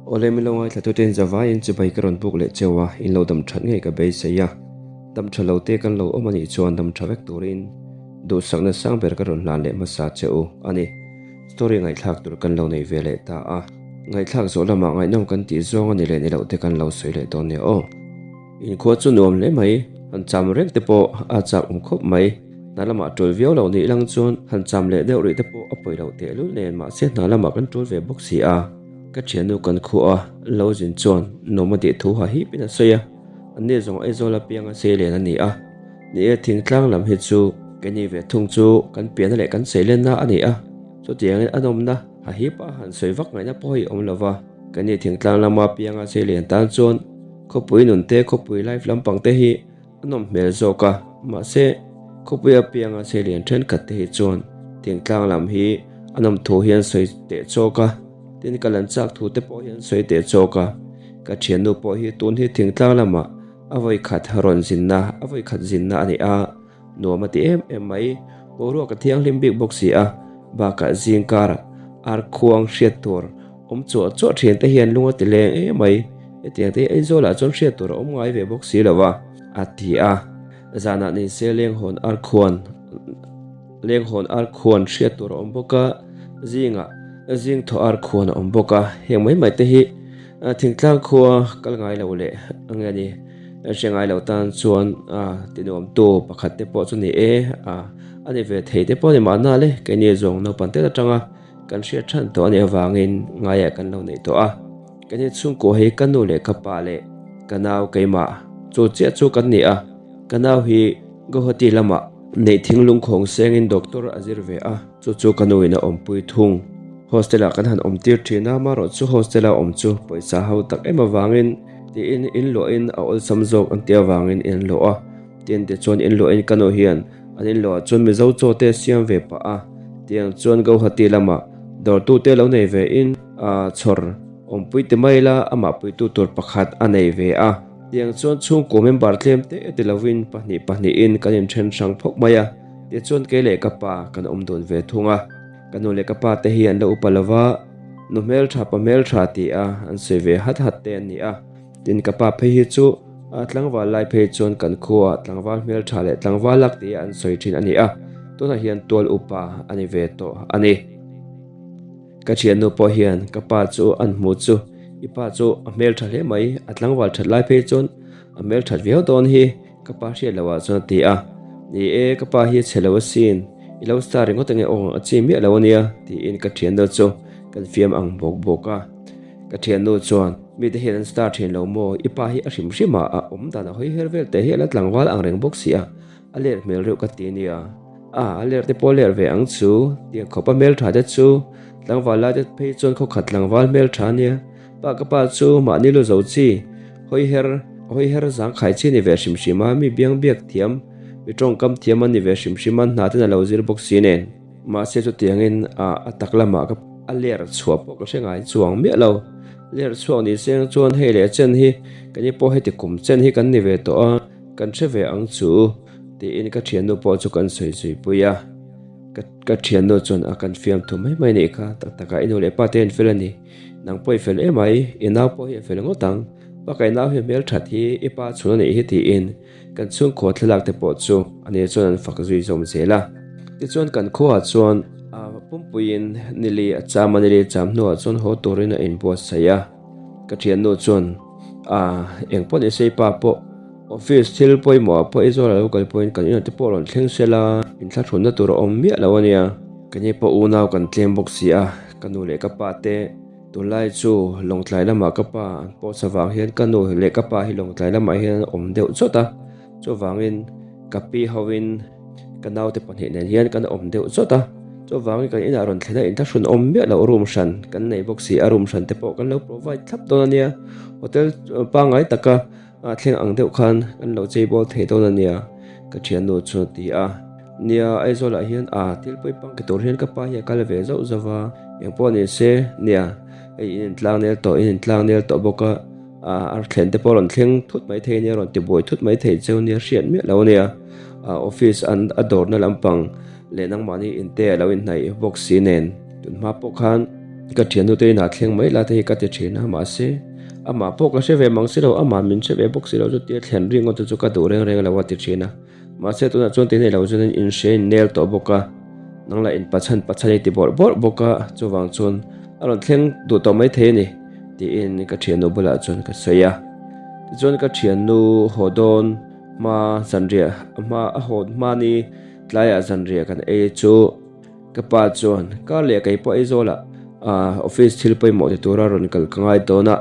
Awle milo ngaithla tuten zavaiin chibai ka rawn buk leh cheu a, in lo dam that ngei ka beisei a. Dam tha lo te kan lo awm a nih chuan dam tha vek turin duhsakna sang ber ka rawn hlan leh hmasa che u a ni. Story ngaihthlak tur kan lo nei ve leh ta a, ngaihthlak zawh lamah ngaihnawm kan tih zawng a ni leh ni loh te kan lo sawi leh dawn nia aw. Inkhua chu nuam hle mai, han cham reng te pawh a chak awm khawp mai. Hna lamah tul viau loh nih lang chuan han cham leh deuh rih te pawh a pawi loh tehlul nen mahse hna lamah kan tul ve bawk si a. Ka thiannu kan khuah a lo zin chuan nuam a tih thu ha hip in a sawi a, an ni zawng Aizawl apianga seilen a ni a. Ni e, thingtlang lam hi chu keini ve thung chu kan pianna leh kan seilenna a ni a, chutiangin a nawmna ha hip a han sawi vak ngaihna pawh hi awm lo va. Keini thingtlang lama pianga seilen tan chuan khawpui nun te, khawpui life lampang te hi A nawm hmel zawk a, mahse khawpui apianga selian thenkhat te hi chuan thingtlang lam hi a nawm thu hian sawi teh chawk a, tin ka lan chak thu te pawh hian sawi teh chawk a. Ka thiannu pawh hi tun hi thingtlang lamah a vawi khat rawn zinna a vawi khat zinna a ni a, nuam a ti em em mai. Boruak a thianghlim bik bawk si a, bakah zing karah ar khuang hriat tur Awm chuah chuah thian te hian lung a ti leng em mai, hetiang te hi Aizawlah chuan hriat tur a awm ngai ve bawk si lo va, a ti a. Zanah ni se lenghawn ar khuan lenghawn ar khuan hriat tur a awm bawk a, zingah zing thaw ar khuan a awm bawk a, heng mai mai te hi thingtlang khua kal ngai lo leh nge ni hre ngai lo tan chuan tinuamtu pakhat te pawh chu ni e, a ni ve thei te pawh a ni mahna le, keini zawng naupang tet atanga. Kan hriat than tawh a nih avangin ngaiah kan lo neih tawh a. Kan in chhungkaw hi ka nu leh ka pa leh ka nau keimah chu chiah chu kan ni a. Ka nau hi Guwahati lamah neih thinglung khawng sengin doctor a zir ve a, chu chu ka nu in a awmpui thung. Hostel ah kan han awm tir thin a, marawh chu hostel a awm chu pawisa ho tak em avangin tiin in luahin a awlsam zawk an tih avangin in an luah a. Tin tichuan in luahin ka nu hian an in luah chuan Mizo chaw te siam ve pah a, tiang chuan Guwahati lamah dawrtu te lo nei ve in a chhawr awmpui ti mai la amah puitu tur pakhat a nei ve a, tiang chuan chhungkaw member tlem te ti lovin pahnih pahnihin kan inthen hrang phawk mai a, tichuan kei leh ka pa kan awm dun ve thung a, ka nu leh ka pa te hi an la upa lova, nu hmeltha pa hmeltha ti a an sawi ve hat hat te an ni a. Tin ka pa phei hi chu tlangval lai phei chuan kan khuaah tlangval hmeltha leh tlangval lak tia an sawi thin a ni a, tunah hian tual upa a ni ve tawh a ni. Ka thiannu pawh hian ka pa chu an hmu chu i pa chu a hmeltha hle mai, a tlangval that lai phei chuan a hmelthat viau dawn hi ka pa hriat loh ah chuan a ti a, ni e ka pa hi a chhe lo asin, i lo star ringawt ange aw a chi miah lo a nia tiin ka thiannu chu kan fiam ang bawk bawk a. Ka thiannu chuan, Mite hian an star thin lo maw? I pa hi a hrim hrim a, a awm dan a hawi her vel teh hi a la tlangval ang reng bawk si a, a ler hmel reuh ka ti nia. A, a ler te pawh a ler ve ang chu, tiang khawpa hmeltha te chu, tlangval lai te phei chuan khawkhat tlangval hmeltha a nia. Pa ka pa chu mahni lu zo chi, hawi her, hawi her zangkhai chi a ni ve hrim hrim a, mi biang biak thiam, mi tawngkam thiam a ni ve hrim hrim a, hna ten a lo zir bawk si nen. Mahse chutiangin a tak lamah ka a ler chhuah pawh ka hre ngai chuang miah lo. Ler chhuak ni seng chuan hei leh chen hi kan i pawh heti kum chen hi kan ni ve tawh a, kan hre ve ang chu tiin ka thiannu pawh chu kan sawi zui pui a. Ka ka thiannu chuan a kan fiam thu mai mai nih kha, tak takah i nu leh pa te an fel a ni, nang pawh i fel em ai, i nau pawh hi a fel ngawt ang, bak i nau hi a hmel that hi i pa chhun a nih hi tiin Kan chhungkaw thlalak te pawh chu a ni chuan an fak zui zawm zel a. Tichuan kan khuaah chuan a pumpuiin nili a cham a, nili cham hnuah chuan haw turin a inbuatsaih a. Ka thiannu chuan a eng pawh ni se i pa pawh office thil pawimawh ah pawh Aizawl a lo kal pawhin kan inah te pawh rawn thleng se la, inthlahrunna tur a awm miah lo a nia. Keini pawh unau kan tlem bawk si a, ka nu leh ka pa te. Tunlai chu Lawngtlai lamah ka pa an post avang hian ka nu leh ka pa hi Lawngtlai lamah hian an awm deuh chawt a, chuvangin ka pi hoin ka naute pahnih nen hian kan awm deuh chawt a, chuvangin kan inah rawn thlen a inthlahrun awm miah loh room hran kan nei bawk si a, room hran te pawh kan lo provide thlap dawn a nia, hotel pangngai taka thleng ang deuh khan kan lo chei bawl thei dawn a nia ka thiannu chu a ti a. Nia, Aizawlah hian a thil pawi pang ke tur hian ka pa hi a kal ve zauh zauh va, eng pawh ni se, nia, hei in intlang nel tawh, in intlang nel tawh bawk a, a thlen te pawh a rawn thleng thut mai thei nia, a rawn ti buai thut mai thei cheu nia, hriat miah lo a nia, office an a dawrna lampang leh nangmahni inte a lo inhnaih bawk si nen, tunhma pawh khan. Ka thiannu te inah thleng mai la te hi ka ti thin a, mahse amah pawh ka hre ve mang si lo, amah min hre ve bawk si lo chutia thlen ringawt te chu ka duh reng reng lo a ti thin a. Mahse tunah chuan ti nei lo chuan in hre in nel tawh bawk a, nang lah in pachhan pachhan i ti bawrh bawrh bawk a, chuvang chuan a rawn thleng duh tawh mai thei a ni tiin ka thiannu bulah chuan ka sawi a. Tichuan ka thiannu haw dawn hma zanriah hma a haw hmani tlaiah zanriah kan ei chu. Ka pa chuan, Kar leh kei pawh Aizawlah office thil pawimawh ti tura rawn kal ka ngai dawn a,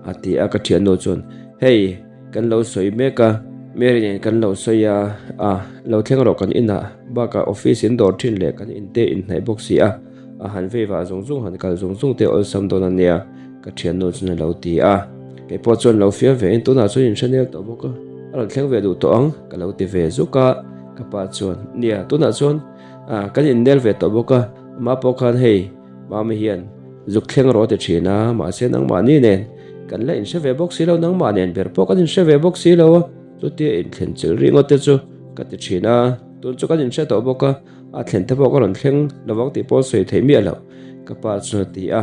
a ti a. Ka thiannu chuan, Hei, kan lo sawi mek a, Mary nen kan lo sawi a, a lo thleng rawh kan inah, bakah office in dawr thin leh kan inte inhnaih bawk si a, a han vei vah zung zung han kal zung zung te awlsam dawn a nia, ka thiannu chuan a lo ti a. Kei pawh chuan lo fiam ve in tunah chuan inhre nel tawh bawk a, a rawn thleng ve duh tawh ang, ka lo ti ve zuk a. Ka pa chuan, Nia, tunah chuan A, kan innel ve tawh bawk a, amah pawh khan hei Mami hian zuk thleng rawh a ti thin a, mahse nangmahni nen kan la inhre ve bawk si lo, nangmah nen ber pawh kan inhre ve bawk si lo a, chutia inthlen chilh ri ngawt te chu ka ti thin a, tun chu kan inhre tawh bawk a, a thlen te pawh ka rawn thleng lovang tih pawh sawi theih miah loh ka pa chuan a ti a,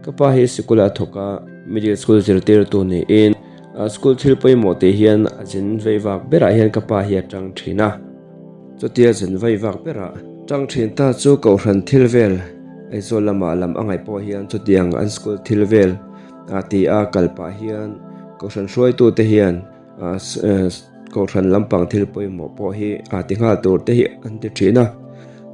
ka pa hi sikul ah a thawk a, middle school zirtirtu niin school thil pawimawh tih hian a zin vei vak berah hian ka pa hi a tang thin a. Chutia zin vai vak berah tang thin ta chu Kohhran thil vel Aizawl lamah lam a ngaih pawh hian chutiang an school thil vel a ti a kal pah hian Kohhran hruaitute hian Kohhran lampang thil pawimawh pawh hi a ti nghal tur te hi an ti thin a,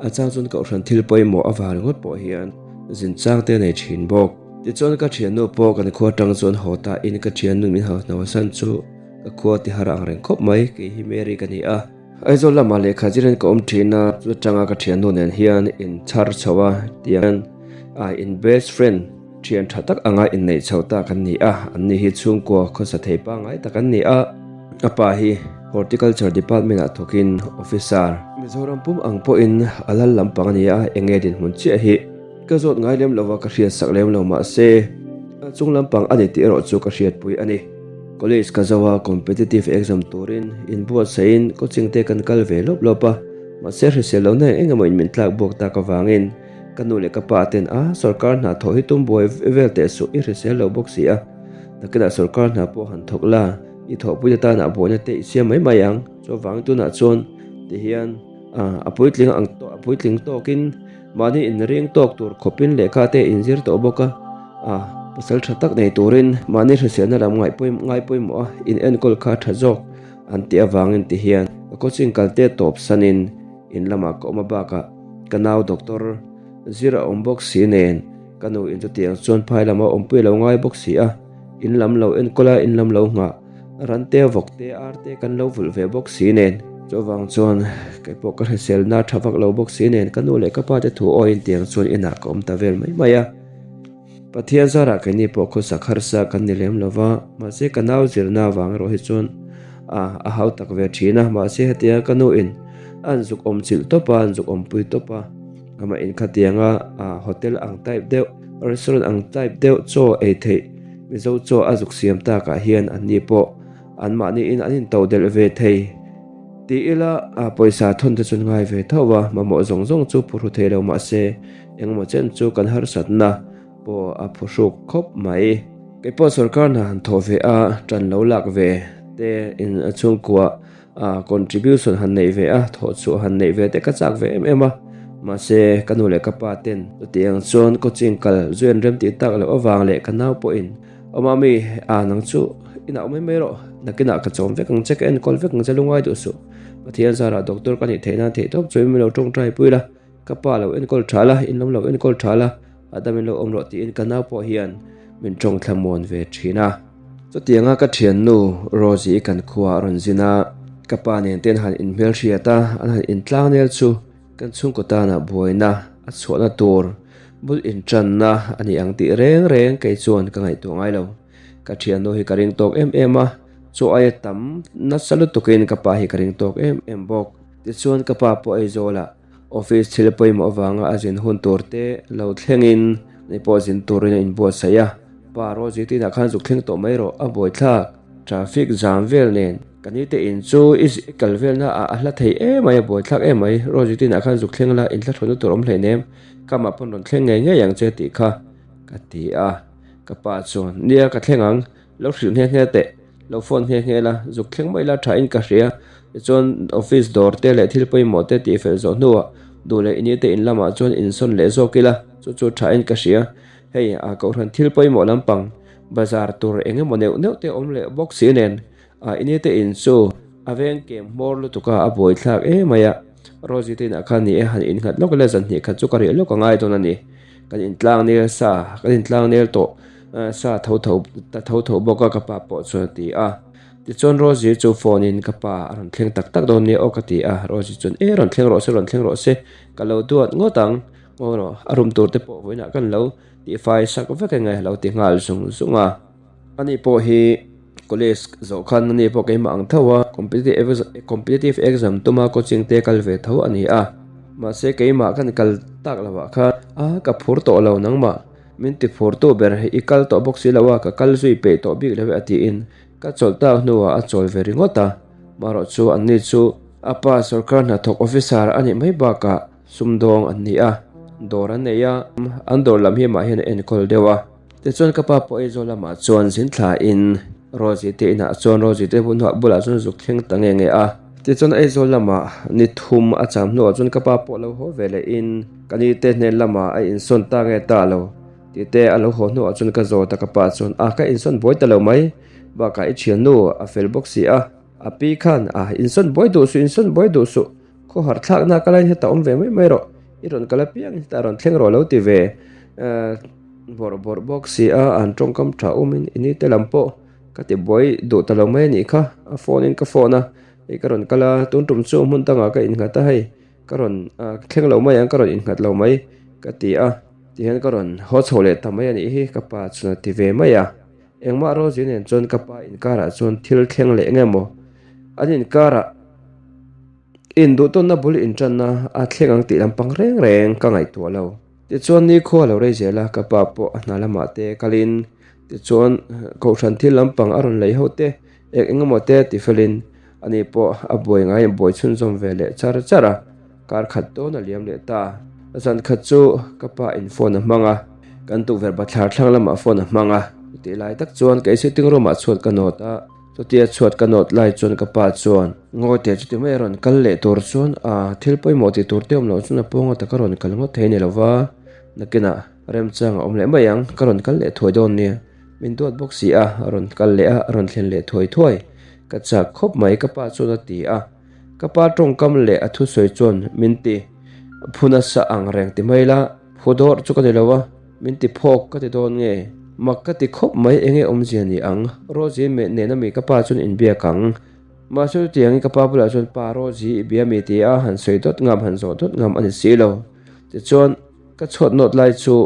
a chang chuan Kohhran thil pawimawh avang ringawt pawh hian zin chang te a nei thin bawk. Tichuan ka thiannu pawh kan khua tang chuan haw ta in ka thiannu min hau hnawasan chu ka khua ti har ang reng khawp mai, kei hi Mary ka ni a. Aizawl lamah lehkha zirin ka awm thin a, chu atanga ka thiannu nen hian in chhar chho a tiang a in best friend thian tha tak anga inneih chho ta kan ni a, an ni hi chhungkua khawsa thei pangngai tak an ni a, a pa hi Horticulture department ah thawkin officer. Mizoram pum ang pawhin a lal lampang a ni a, enge dinhmun chiah hi ka zawt ngai lem lova ka hriat sak lem lo mahse a chung lampang a ni tih erawh chu ka hriatpui a ni. College ka zo a, competitive exam turin inbuatsaih in coaching te kan kal ve lawp lawp a, mahse hrisel lohna eng eng emaw in min tlak buak tak avangin ka nu leh ka pa ten a sorkar hna thawh hi tum buai vel teh suh i hrisel lo bawk si a, nakinah sorkar hna pawh han thawk la, i thawhpui te tanah buaina te i siam mai mai ang, chuvangin tunah chuan tihian a puitling ang a puitling tawkin Mahni inring tawk tur khawpin lehkha te inzir tawh bawk a, a pasal tha tak nei turin mahni hriselna lam ngaih pawimawh a in enkawl kha tha zawk an tih avangin ti hian ka coaching kal te tawp sanin in lamah ka awm a bakah ka nau doctor zir a awm bawk si nen ka nu in chutiang chuan phai lama awmpui a lo ngai bawk si a. In lam lo enkawl a, in lam lo nghah. Ran te, vawk te, ar te kan lo vulh ve bawk si nen. Chuvang chuan kei pawh ka hriselna tha vak lo bawk si nen ka nu leh ka pa te thu awiin tiang chuan inah ka awm ta vel mai mai a. Pathian zarah keini pawh khawsak harsa kan ni lem lo va, mahse ka nau zirna avang erawh hi chuan a a hau tak ve thin a, mahse hetia ka nu in a an zuk awm chilh tawp a, an zuk awmpui tawp a. Amah in khatianga hotel ang type deuh, restaurant ang type deuh chaw ei theih Mizo chaw a zuk siam takah hian an ni pawh an mahni in an intoh delh ve thei ti ila pawisa thawn te chuan ngai ve tho a, mamawh zawng zawng chu phuhru thei lo mahse engemaw chen chu kan harsatna pawh a phuhruk khawp mai. Kei pawh sorkar hna han thawh ve a, tan lo lak ve te in chhungkua A contribution han neih ve a, thawh chhuah han neih ve te ka chak ve em em a, mahse ka nu leh ka pa ten chutiang chuan coaching kal zui an rem tih tak loh avang leh ka nau pawhin Aw mami, a nang chu inah awm mai mai rawh, nakinah ka chawm vek ang che, ka enkawl vek ang che lungai duh suh, Pathian zarah doctor ka nih theih nan theih tawp chuan min lo tawngtai pui la, Ka pa lo enkawl tha la, in lam lo enkawl tha la, Adam in lo awm rawh tiin ka nau pawh hian min tawng thlamuan ve thin a. Chutianga ka thiannu Rosie i kan khua a rawn zin a, ka pa nen te an han inhmelhriat a, an han intlangnel chu kan chhungkaw tanah buaina a chhuahna tur bul intanna a ni ang tih reng reng kei chuan ka ngaihtuah ngai lo. Ka thiannu hi ka ring tawk em em a, chaw aia tam nasa lutukin ka pa hi ka ring tawk em em bawk. Tichuan ka pa pawh Aizawlah Office thil pawimawh avanga a zin hun tur te lo thlengin ni pawh zin turin a inbuatsaih a, Pa Rosie tinah khan zuk thleng tawh mai rawh, a buaithlak traffic jam vel nen ka ni te in chu i kal velna ah a hla thei em mai, a buaithlak em mai, Rosie tinah khan zuk thleng la, inthla thawnna tur awm hleinem, ka mah pawn rawn thleng ngei ngei ang che tih kha. Ka ti a. Ka pa chuan, Nia, ka thleng ang. Lo hrilh nghe nghe teh. Lo phone nghe nghe la, zuk thleng mai la thain ka hria. Tichuan, office dawr te leh thil pawimawh te tihfel zawh hnuah duh leh ini te in lamah chuan insawn leh zawk ila, chu chu thain ka hria. Hei, a kohhran thil pawimawh lampang bazar tur eng emaw neuh neuh te awm leh bawk si nen, a ini te in chu a veng kem hmawr lutuk a, a buaithlak emai a. Rosie te inah khan ni e, han innghat lawk ila zan hnih khat chu ka riah lawk a ngai dawn a ni. Kan intlang nel sa, kan intlang nel tawh sa tho tho ta tho tho bawk a ka pa pawh chuan a ti a. Tichuan Rosie chu phone in ka pa a rawn thleng tak tak dawn nia aw ka ti a, Rosie chuan e rawn thleng rawh se rawn thleng rawh se ka lo duat ngawt ang ngaw rawh a room tur te pawh vawiinah kan lo tihfai sak vek enge a lo ti nghal zung zung a. Ani pawh hi college zawh khan ani pawh keimah ang tho a, competitive exam tuma coaching te kal ve tho a ni a, mahse keimah kan kal tak lo ah khan a ka phur tawh lo nangmah min ti phur tu ber i kal tawh bawk si lo a ka kal zui peih tawh bik lo e a tiin ka chawlh tak hnuah a chawl ve ringawt a, marawh chu anni chu a pa sorkar hnathawk officer a nih mai bakah sumdawng an ni a, dawr an nei a, an dawr lam hi amah hian a enkawl deuh a. Tichuan ka pa pawh Aizawl lamah chuan zin thlain Rosie te inah chuan Rosie te bulah chuan zuk thleng ta nge nge a. Tichuan Aizawl lamah ni thum a cham hnuah chuan ka pa pawh lo haw ve lehin ka ni te hnen lamah a insawn ta nge ta lo tih te a lo haw hnuah chuan ka zawt a ka pa chuan a ka insawn buai ta lo mai bakah i thiannu a fel bawk si a a pi khan a insawn buai duh suh insawn buai duh suh khawhar thlakna ka lain heta awm ve mai mai rawh i rawn kal apiang hetah rawn thleng rawh lo ti ve Bawrh bawrh bawk si a, an tawngkam tha awmin i ni te lam pawh ka ti buai duh ta lo mai a nih kha. A phone in ka phone a, hei ka rawn kal a, tun tum chu hmun dangah ka innghat a hei ka rawn thleng lo mai ang ka rawn innghat lo mai ka ti a, tihian ka rawn haw chho leh ta mai a nih hi ka pa chuan a ti ve mai a. Engmah Rosie nen chuan ka pa inkarah chuan thil thleng leh nge maw an inkarah induhtawnna bul intanna a thleng ang tih lampang reng reng ka ngaihtuah lo. Tichuan nikhua a lo rei zel a, ka pa pawh a hna lamah te kalin tichuan kohhran thil lampang a rawn lei ho te eng eng emaw te ti felin ani pawh a buai ngaiin buai chhunzawm ve leh char char a, kar khat dawn a liam leh ta. Zan khat chu ka pa in phone a hmang a, kan tukverh bathlar thlang lamah phone a hmang a, chutih lai tak chuan kei sitting room ah chhuat ka nawt a, Chutia chhuat ka nawt lai chuan ka pa chuan, Ngawi teh chuti mai a rawn kal leh tur chuan a thil pawimawh tih tur te awm loh chuan a pawnga taka rawn kal ngawt thei a ni lo va, nakinah remchang a awm leh mai ang, ka rawn kal leh thuai dawn nia, min duat bawk si a, a rawn kal leh a, a rawn thlen leh thuai thuai. Ka chak khawp mai ka pa chuan a ti a, ka pa tawngkam leh a thusawi chuan min ti phu nasa ang reng ti mai la, phu dawrh chu ka ni lo a. Min ti phawk ka ti dawn nge? Mak ka ti khawp mai enge awmzia ni ang? Rosie meh nen ami ka pa chuan inbiak ang. Mahse chutiangin ka pa bulah chuan pa Rosie i bia mi ti a han sawi dawt ngam han zawh dawt ngam a ni si lo. Tichuan ka chhuat nawt lai chu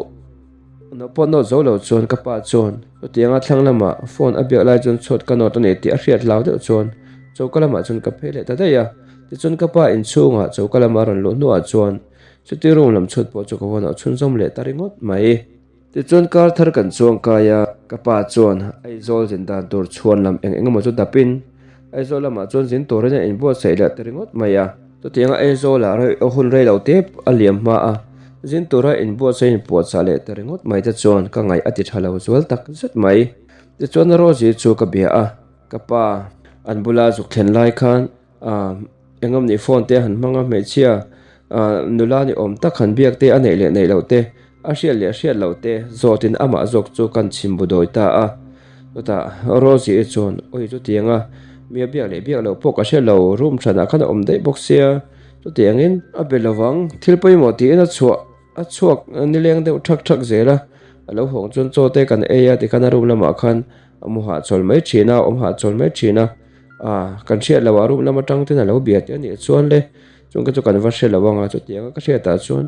nawh pawh nawt zo lo chuan ka pa chuan chutianga thlang lamah phone a biak lai chuan chhuat ka nawt a ni tih a hriat hlau deuh chuan choka lamah chuan ka phei leh ta daih a. Tichuan ka pa inchhungah choka lama rawn luh hnuah chuan Chuti room lam chhut pawh chu ka vawn ah chhunzawm leh ta ringawt mai. Tichuan kar thar kan chuang kai a, ka pa chuan Aizawl zin dan tur chhuan lam eng eng emaw chu dapin Aizawl lamah chuan zin turin a inbuatsaih leh ta ringawt mai a. Chutianga Aizawlah hun rei lo tep a liam hma a, zin tura inbuatsaih inpuahchah leh ta ringawt mai te chuan ka ngaih a ti tha lo zual tak zet mai. Tichuan Rosie chu ka bia a, ka pa an bula zuk thlen lai khan Aaa engam nih phone te han hmang a hmeichhia aaa nula ni awm tak han biak te a neih leh neih loh te a hriat leh hriat loh te zawtin amah zawk chu kan chhim bu dawi ta a chutah Rosie i chuan awi chutiang a mi a biak leh biak loh pawh ka hre lo room hranah khan a awm daih bawk sia chutiangin a be lovang thil pawimawh tiin a chhuah a chhuak nileng deuh thak thak zel a a lo hawng chuan chaw te kan ei a tikhan a room lamah khan a mu hahchawl mai thin a awm hahchawl mai thin a. A, kan hriat loh ah room lam atang ten a lo bia te a nih chuan le, chung te chu kan va hre lo ang a, chutiang a ka hriat ah chuan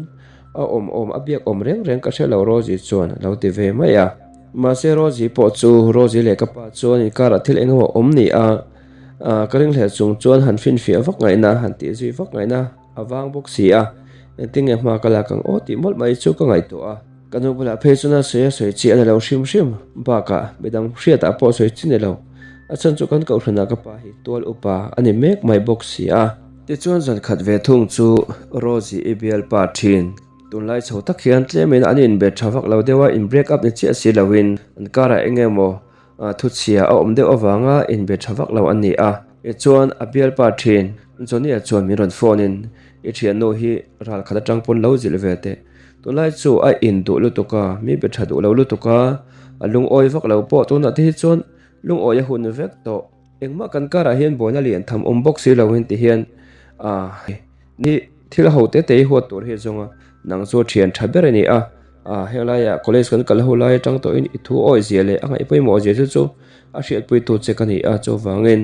a awm awm a biak awm reng reng ka hre lo Rosie chuan a lo ti ve mai a. Mahse Rosie pawh chu Rosie leh ka pa chuan inkarah thil eng emaw awm ni a, a ka ringhleh chung chuan han finfiah vak ngaihna han tih zui vak ngaihna a vang bawk si a, engtin nge hma ka lak ang aw tih mawlh mai chu ka ngaihtuah a. Ka nu bulah phei chuan a sawi a sawi chi a ni lo hrim hrim, bakah midang hriatah pawh sawi chi ni lo. A chhan chu kan kohhranah ka pa hi tual upa a ni mek mai bawk si a. Tichuan zan khat ve thung chu Rosie i bialpa thin. Tunlai chho tak hian tlemin an inbe tha vak lo deuh a, in break up ni chiah si loin an karah eng emaw thuchhia a awm deuh avanga inbe tha vak lo an ni a. Tichuan a bialpa thin Johnny-a chuan min rawn phone in, I thiannu hi ral khat atang pawn lo zilh ve teh. Tunlai chu a induh lutuk a, mi be tha duh lo lutuk a, a lungawi vak lo pawh tunah te hi chuan lungawi a hun vek tawh. Engmah kan karah hian buaina lian tham awm bawk si lo in ti hian ah ni thil ho te te hi huat tur hi a zawng a, nang chu thian tha ber a ni a, ah helaiah college kan kal ho lai atang tawhin i thu awi zia leh a ngaih pawimawh zia chu chu a hriatpui tu che ka ni a, chuvangin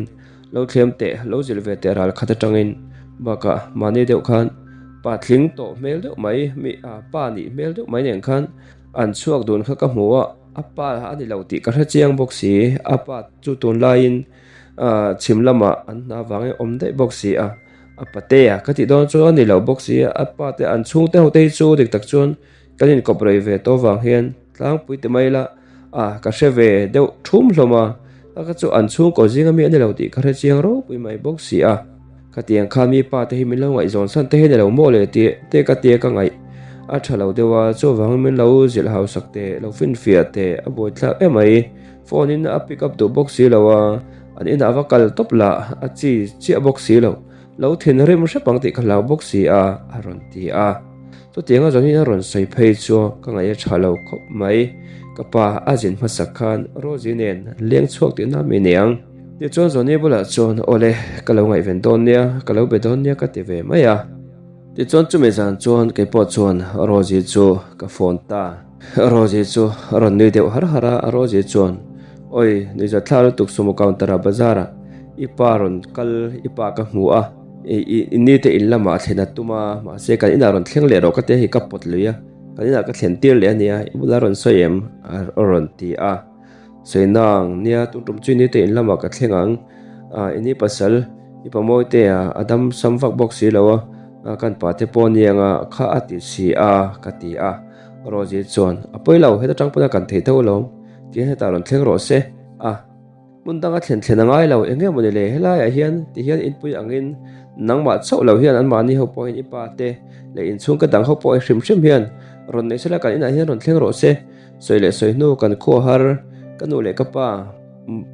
lo thlem teh lo zilh ve teh ral khat atangin bakah mahni deuh khan pa tling tawh hmel deuh mai mi ah pa nih hmel deuh mai nen khan an chhuak dun kha ka hmu a. A pa a ni lo tih ka hre chiang bawk si, a pa chu tunlaiin chhim lamah an hna vangin awm daih bawk si a, a patea ka tih dawn chu a ni lo bawk si a, a pa te an chhungte ho te hi chu dik tak chuan kan inkawp rei ve tawh vang hian tlangpui ti mai ila a ka hre ve deuh thum hlawm a, a ka chu an chhungkaw zinga mi a ni lo tih ka hre chiang ropui mai bawk si a. Khatiang kha mi pa te hi min lo ngaihzawn san te hi ni lo maw le tih te ka tia ka ngaih a tha lo deuh a, chuvangin min lo zilh hausak teh, lo finfiah teh, a buaithlak em mai. Phone in a pick up duh bawk si lo a, an inah va kal tawp lah a chi chiah bawk si lo, lo thinrim hrep ang tih ka hlau bawk si a, a rawn ti a. Chutianga zawnin a rawn sawi phei chu ka ngaih a tha lo khawp mai. Ka pa a zin hmasak khan Rosie nen leng chhuak tihna mi niang. Tichuan Johnny bulah chuan, Awle, ka lo ngaihven dawn nia, ka lo be dawn nia ka ti ve mai a. Tichuan chumi zan chuan kei pawh chuan Rosie chu ka phone ta. Rosie chu a rawn nui deuh har har a, Rosie chuan, Awi, nuihzat thla lutuk sumo counter ah bazar ah i pa rawn kal, i pa ka hmu a, i ni te in lamah thlen a tum a, mahse kan inah rawn thleng leh rawh ka tia hei ka pawt lui a, kan inah ka thlen tir leh a nia, i bulah rawn sawi em? a rawn ti a. Sawi nang, nia tun tum chu nite in lamah ka thleng ang, ah i ni pasal i pa mawi te ah a dam sam vak bawk si lo a, kan pa te pawh nia anga kha a ti si a ka ti a, Rosie chuan a pawi lo heta tang pawn a kan thei tho alawm tihian hetah rawn thleng rawh se a, hmun danga thlen thlen a ngai lo eng nge mawni le helaiah hian tihian inpui angin nangmah chauh lo hian anmahni ho pawhin i pa te leh inchhungka dang ho pawh hrim hrim hian rawn nei sela kan inah hian rawn thleng rawh se. Sawi leh sawi hnu kan khua har, ka nu leh ka pa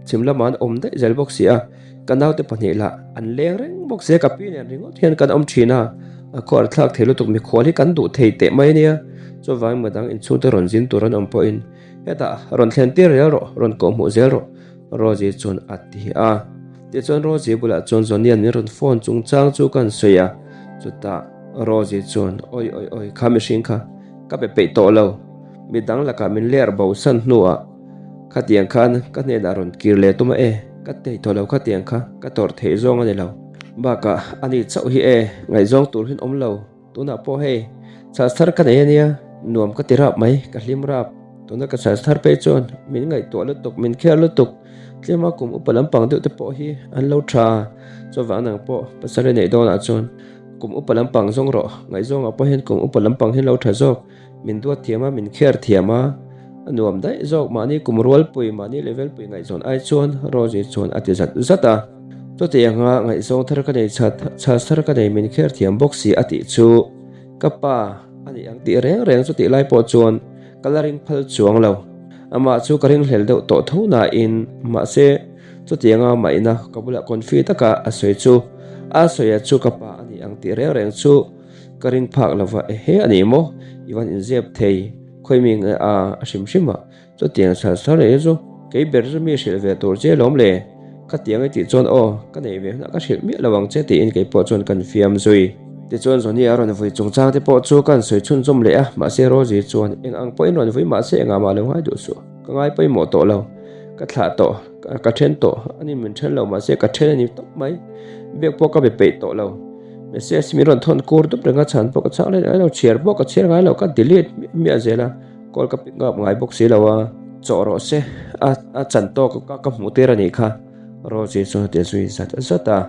chhim lamah an awm daih zel bawk si a, ka naute pahnih lah an leng reng bawk si a, ka pi nen ringawt hian kan awm thin a, a khuar thlak thei lutuk mikhual hi kan duh thei teh mai ania, chuvangin madang inchhungte rawn zin tur an awm pawhin hetah rawn thlen tir zel rawh, rawn kawhhmuh zel rawh Rosie chuan a ti a. Tichuan Rosie bulah chuan Johnny-a'n min rawn phone chungchang chu ka han sawi a, chutah Rosie chuan Awi awi awi kha mihring kha ka pe peih tawh lo. Midang lakah min ler bo san hnuah khatiang khan ka hnenah rawn kir leh tum a e, ka tei tawh lo khatiang kha ka tawrh theih zawng a ni lo. Bakah a ni chauh hi e, ngaihzawng tur hian awm lo, tunah pawh hei chhas thar ka nei a nia, nuam ka ti rap mai, ka hlim rap, tuna ka chhas thar phei chuan min ngaihtuah lutuk, min kher lutuk, tlema kum upa lampang deuh te pawh hi an lo tha, chuvang nang pawh pasal i neih dawnah chuan kum upa lampang zawng rawh, ngaihzawngah pawh hian kum upa lampang hian lo tha zawk. Min duat thiam a, min kher thiam a, a nuam daih zawk. Mahni kum rualpui, mahni level pui ngaihzawn ai chuan Rosie chuan a ti zat zat a. Chuti anga ngaihzawng thar ka nei chat, chhas thar ka nei min kher thiam bawk si a tih chu ka pa a nih ang tih reng reng chutih lai pawh chuan ka la ring phal chuang lo. Amah chu ka ringhlel deuh tawh tho nain mahse chuti anga mahina ka bulah confi taka a sawi chu a sawi a chu ka pa a nih ang tih reng reng chu Ka ring phak lo va, ehe a ni maw? I van inzep thei, khawi mi nge a a hrim hrim a, chutiang sal sal reng chu kei ber chu mi hrilh ve tur che lawm le, khatiang i tih chuan aw, ka nei ve hunah ka hrilh miah lo ang che tiin kei pawh chuan kan fiam zui. Tichuan Johnny a rawn vui chungchang te pawh chu kan sawi chhunzawm leh a, mahse Rosie chuan eng ang pawhin rawn vui mahse engah mah lo ngai duh suh, ka ngai pawimawh tawh lo, ka thlah tawh, ka then tawh, ani min then lo mahse ka then a ni tawp mai, biak pawh ka be peih tawh lo. Message min rawn thawn kur dup reng a, chhan pawh ka chhang let ngai lo, chhiar pawh ka chhiar ngai lo, ka delete miah miah zel a, call ka pick up ngai bawk si lo a, chawh rawh se, a a chan tawk ka ka hmuh tir a nih kha, Rosie chuan a ti zui zat zat a,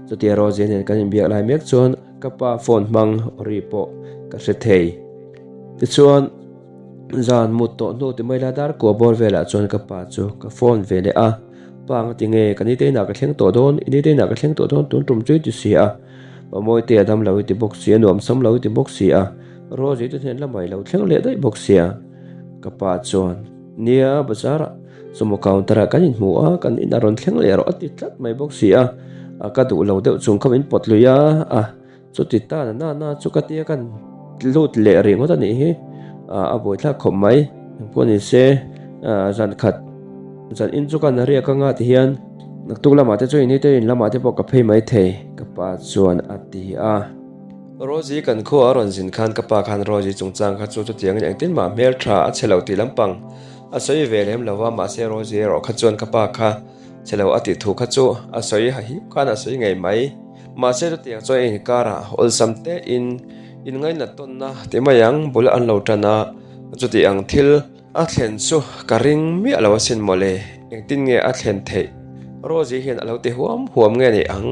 chutia Rosie nen kan inbiak lai mek chuan ka pa phone hmang ri pawh ka hre thei, tichuan zan mut tawh hnu ti mai la dar kua bawr velah chuan ka pa chu ka phone ve leh a. Pa nga ti nge ka nite inah ka thleng tawh dawn, i nite inah ka thleng tawh dawn tun tum chu i ti si a, pa Mawite a dam lo i ti bawk si a, nuam sam lo i ti bawk si a. Rosie te hnen lamah i lo thleng leh daih bawk sia. Ka pa chuan, Nia, bazarah sumo counter ah kan inhmu a, kan inah rawn thleng leh rawh a ti tlat mai bawk si a. Ka duh lo deuh chung kha min pawt lui a, a chuti ta na na chu ka tia kan lut leh ringawt a nih hi. A buaithlak khawp mai. Engpawh ni se, zan khat zan in chu kan riak anga ti hian naktuk lamah te chu in nite in lamah te pawh ka phei mai thei, ka pa chuan a ti a. Rosie kan khua a rawn zin khan ka pa khan Rosie chungchang kha chu chutiangin engtin mah hmel tha a chhe lo tih lampang a sawi ve lem lo a, mahse Rosie erawh kha chuan ka pa kha chhe lo a tih thu kha chu a sawi ha hip khan a sawi ngei mai. Mahse chutiang chuan inkarah awlsam tein inngainat tawnna ti mai ang bul an lo tan a, chuti ang thil a thlen chu ka ring miah lo asin mawle, engtin nge a thlen theih? Rosie hian a lo ti huam huam nge ni ang?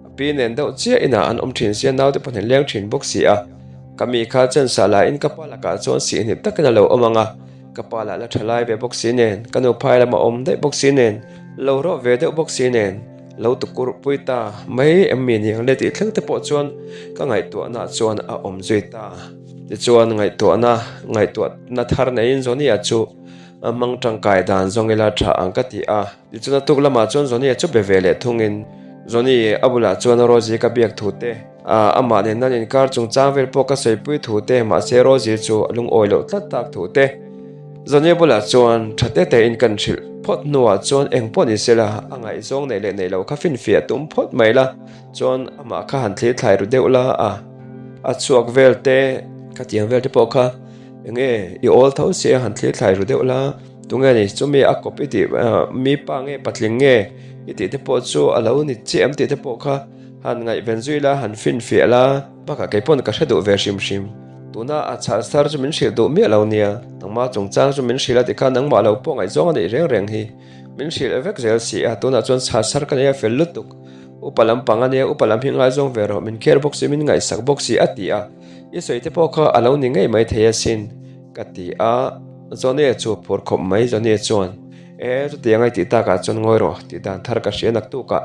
A pi nen deuh chiah inah an awm thin sia naute pahnih leng thin bawk si a. Ka mi kha chen sah laiin ka pa lakah chuan sihhnip takin a lo awm ang a, ka pa lah la tha lai ve bawk si nen, ka nu phai lama awm daih bawk si nen, lo rawh ve deuh bawk si nen, lo tukurh pui ta mai em mi niang le tih thleng te pawh chuan ka ngaihtuahna chuan a awm zui ta. Tichuan ngaihtuahna ngaihtuahna thar neiin Zonia chu a hmang tangkai dan zawng ila tha ang ka ti a. Tichuan a tuk lamah chuan Johnny-a chu be ve leh thungin Johnny a bulah chuan Rosie ka biak thu te, amah nen an inkar chungchang vel pawh ka sawipui thu te, mahse Rosie chu a lungawi loh tlat tak thu te. Johnny-a bulah chuan tha te tein kan hrilh phawt hnuah chuan eng pawh ni sela a ngaihzawng neih leh neih loh kha finfiah tum phawt mai la, chuan amah kha han thlir thlai ru deuh la a, a chhuak vel te, khatiang vel te pawh kha enge i awl tho sia han thlir thlai ru deuh la. Tunge ni chumi a kawp i tih mi pa nge patling nge i tih te pawh chu a lo ni chiah em tih te pawh kha han ngaihven zui la han finfiah la bakah kei pawn ka hre duh ve hrim hrim. Tuna a chhal sar chu min hrilh duh miah lo nia nangmah chungchang chu min hrilh a tikhan nangmah lo pawh ngaihzawng a neih reng reng hi min hrilh vek zel si a tunah chuan chhal sar ka nei a fel lutuk upa lampang a nia upa lam hi ngaizawng ve rawh min care bawk si min ngaihsak bawk si a ti a i sawi te pawh kha a lo ni ngei mai thei asin. Ka ti a, Johnny-a chu a phur khawp mai. Johnny-a chuan, E, chutiang a i tih takah chuan ngawi rawh, tih dan thar ka hria naktukah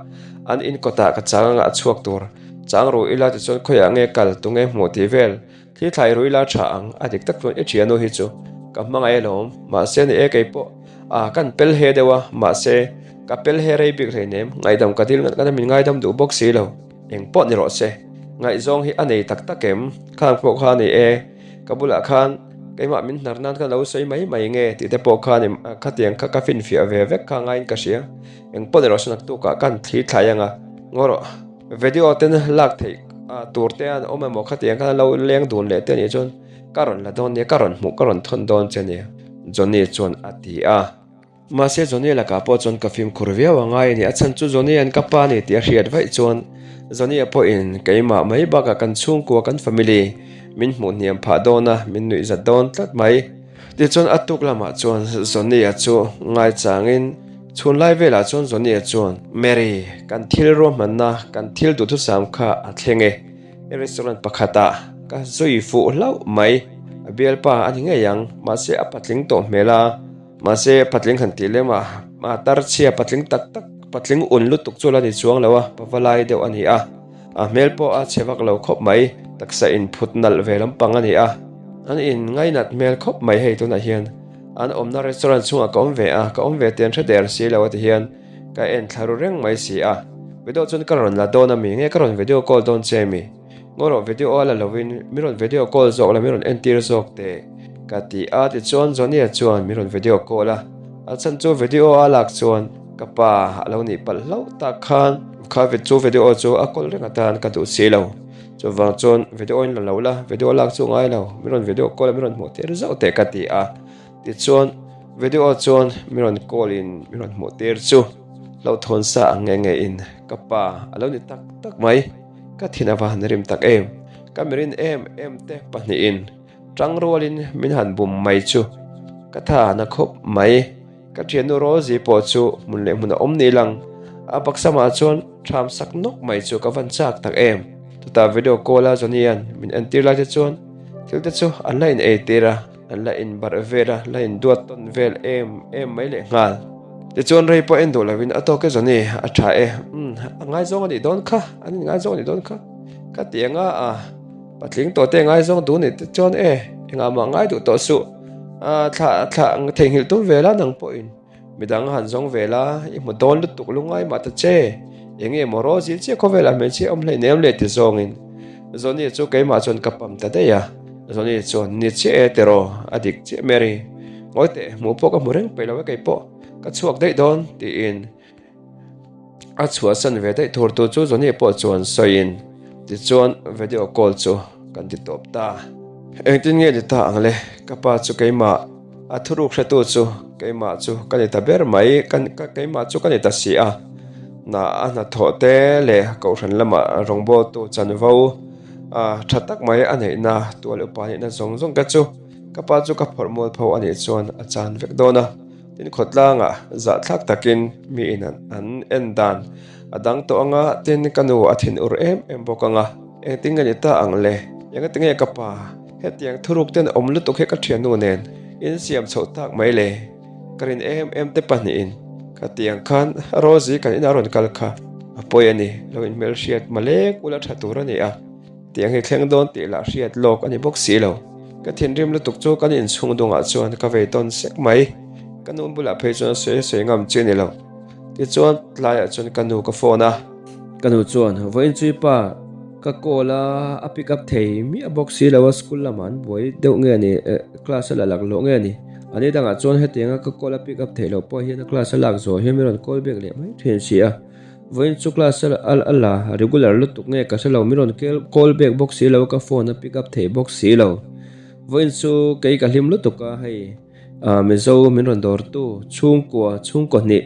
an in kawtah ka chang anga a chhuak tur. Chang ru ila tichuan khawiah nge kal, tunge hmuh tih vel thli thlai ru ila tha ang, a dik tak chuan i thianu hi chu ka hmangaih alawm, mahse ni e kei pawh a kan pel he deuh a, mahse ka pel he rei bik hleinem, ngaihdam ka dil ngat ngat a min ngaidam duh bawk si lo, eng pawh ni rawh se, ngaihzawng hi a nei tak tak em, khang pawh kha ni e. Ka bulah khan keimah min hnar nan khan lo sawi mai mai nge tih te pawh khan khatiang kha ka finfiah ve vek kha ngaiin ka hria. Eng pawh ni rawh se naktukah khan thli thlai anga ngaw rawh. Video ten lak theih tur te an awm emaw khatiang khan lo leng dun leh te anih chuan ka rawn la dawn nia ka rawn hmuh ka rawn thawn dawn che nia Johnny chuan a ti a. Mahse Johnny lakah pawh chuan ka fimkhur viau a ngai a ni. A chhan chu Johnny an ka pa a ni tih a hriat vaih chuan Johnny-a pawhin keimah mai bakah kan chhungkua kan family min hmuh hniam phah dawn a, min nuih zat dawn tlat mai. Tichuan a tuk lamah chuan Johnny-a chu ngaichangin chhun lai velah chuan Johnny-a chuan, Mary, kan thil ruahmanna, kan thil duhthusam kha a thleng e. Restaurant pakhatah ka zui fuh hlauh mai. A bialpa a ni ngei ang, mahse a patling tawh hmel a. Mahse, patling han tih lem a, a tar chhia patling tak tak, patling un lutuk chu la ni chuang lo a, pava lai deuh a ni a. A hmel pawh a chhe vak lo khawp mai, taksa inphut nalh ve lampang a ni a. An in ngainat hmel khawp mai hei tunah hian an awmna restaurant chhungah ka awm ve a, ka awm ve te an hre der si lo a ti hian ka en thla ru reng mai si a. Video chuan ka rawn la dawn a mi, nge ka rawn video call dawn che mi? Ngaw rawh video a la lovin mi rawn video call zawk la mi rawn entir zawk teh ka ti a tichuan Johnny-a chuan mi rawn video call a a chhan chu video a lak chuan ka pa a lo nih palh hlauh tak khan kha chu video chu a call reng atan ka duh si lo chuvang chuan video in la lo la video lak chu ngai lo mi rawn video call a mi rawn hmuh tir zauh teh ka ti a tichuan video chuan mi rawn call in mi rawn hmuh tir chu hlauhthawn sa ang nge nge in ka pa a lo ni tak tak mai. Ka thin a va han rim tak em? Ka mirin em em te pahnihin tang rualin min han bum mai chu ka tha na khawp mai. Ka thiannu Rosie pawh chu hmun leh hmun a awm ni lang. A baksamah chuan tham sak nawk mai chu ka van chak tak em? Chutah video call a Johnny-a'n min entir lai te chuan thil te chu an la in ei tir a. An la inbarh vel a, la induat tawn vel em em mai leh nghal. Tichuan rei pawh en duh lovin a tawk e Johnny, a tha e, umm, a ngaizawng a nih dawn kha, an inngaizawng a nih dawn kha, ka ti anga a. Patling tawh te ngaizawng duh nih te chuan e, engah mah ngai duh tawh suh. Thlah thlah theihnghilh tum ve la nang pawhin midang han zawng ve la, i hmu dawn lutuk lungai mah ta che. Enge maw Rosie chiah khawvelah hmeichhia awm hleinem le ti zawngin Johnny chu keimah chuan ka pam ta daih a. Johnny chuan ni chiah e tiraw, a dik chiah Mary. Ngawi teh, hmuh pawh ka hmu reng peih lo e keipawh, ka chhuak daih dawn tiin. A chhuahsan ve daih tur tu chu Johnny pawh chuan sawiin tichuan video call chu kan ti tawp ta. Engtin nge ni ta ang le? Ka pa chu keimah, a thuruk hretu chu keimah chu ka ni ta ber mai, keimah chu ka ni ta si a. Hna a hnathawh te leh kohhran lamah rawngbawltu chanvo tha tak mai a neihna tual upa nihna zawng zawng te chu ka pa chu ka phawrh mualpho a nih chuan a chan vek dawn a. Tin khawtlangah zahthlak takin mi in an en dan a dang tawh anga tin ka nu a thin ur em em bawk anga engtin nge ni ta ang le? Engati nge ka pa hetiang thuruk ten awm lutuk hi ka thiannu nen in siam chhoh tak mai le? Ka rin em em te pahnihin khatiang khan Rosie kan inah rawn kal kha a pawi a ni, lo inhmelhriat malek ula tha tur a ni a. Tiang hi thleng dawn tih lah hriat lawk a ni bawk si lo. Ka thinrim lutuk chu kan inchhung dungah chuan ka vei tawn sek mai. Ka nu bulah phei chuan sawi sawi ngam chi a ni lo. Tichuan tlaiah chuan ka nu ka phone a. Ka nu chuan, Vawiin chu i pa ka call a, a pick up thei miah bawk si lo a, school lamah an buai deuh nge a ni, class a la lak loh nge a ni. A ni dangah chuan hetianga ka call a pick up theih loh pawh hian a class a lak zawh hian min rawn call back leh mai thin si a. Vawiin chu class a la regular lutuk nge ka hre lo, min rawn call back bawk si lo, ka phone a pick up thei bawk si lo. Vawiin chu kei ka hlim lutuk a, hei Mizo min rawn dawr tu chhungkua chhungkaw hnih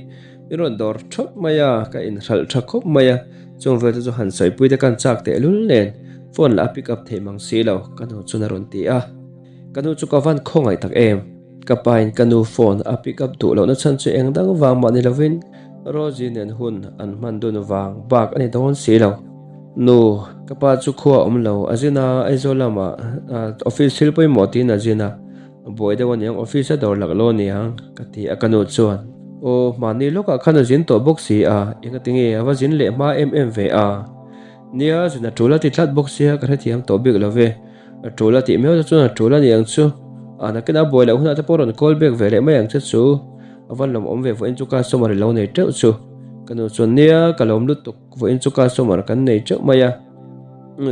min rawn dawr thawt mai a, ka inhralh tha khawp mai a, chung vel te chu han sawipui te khan chak tehlul nen phone lah a pick up thei mang si lo, ka nu chuan a rawn ti a. Ka nu chu ka van khawngaih tak em? Ka pain ka nu phone a pick up duh lohna chhan chu eng dang vang mah ni lovin Rosie nen hun an hman dun vang bak a ni dawn si lo. Nu, ka pa chu khua a awm lo, a zin a, Aizawl lamah office thil pawimawh tiin a zin a, buai deuh a niang office a dawr lak lo a niang ka ti a ka nu chuan. Aw, mahni lawkah khan a zin tawh bawk si a, engatinge a va zin leh hma em em ve a? Nia, zin a tul a ti tlat bawk sia ka hrethiam tawh bik lo ve. A tul a tih miau te chuan a tul a ni ang chu. A nakin a buai loh hunah te pawh rawn call back ve leh mai ang che chu. A van lawmawm ve vawiin chu customer i lo nei teuh chu. Ka nu chuan nia ka lawm lutuk vawiin chu customer kan nei teuh mai a.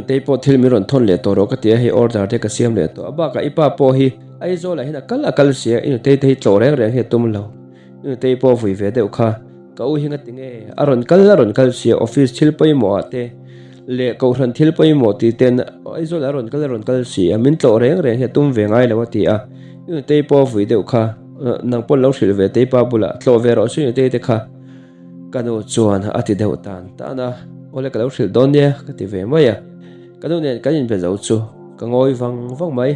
Tei pawh thil min rawn thawn leh tawh rawh ka ti a hei order te ka siam leh tawh a bakah i pa pawh hi Aizawl ah hian a kal a kal sia i nutei te hi tlawh reng reng hi a tum lo. I nutei pawh vui ve deuh kha. Ka u hi ngati nge a rawn kal a rawn kal sia office thil pawimawh ah te leh kohhran thil pawimawh tih ten Aizawl ah a rawn kal a rawn kal si a min tlawh reng reng hi a tum ve ngai lo a ti a i nutei pawh vui deuh kha nang pawn lo hrilh ve tei pa bulah tlawh ve rawh chu i nutei te kha ka nu chuan a ti deuh tan tan a awle ka lo hrilh dawn nia ka ti ve mai a. Ka nu nen kan inbe zo chu ka ngawi vang vang mai.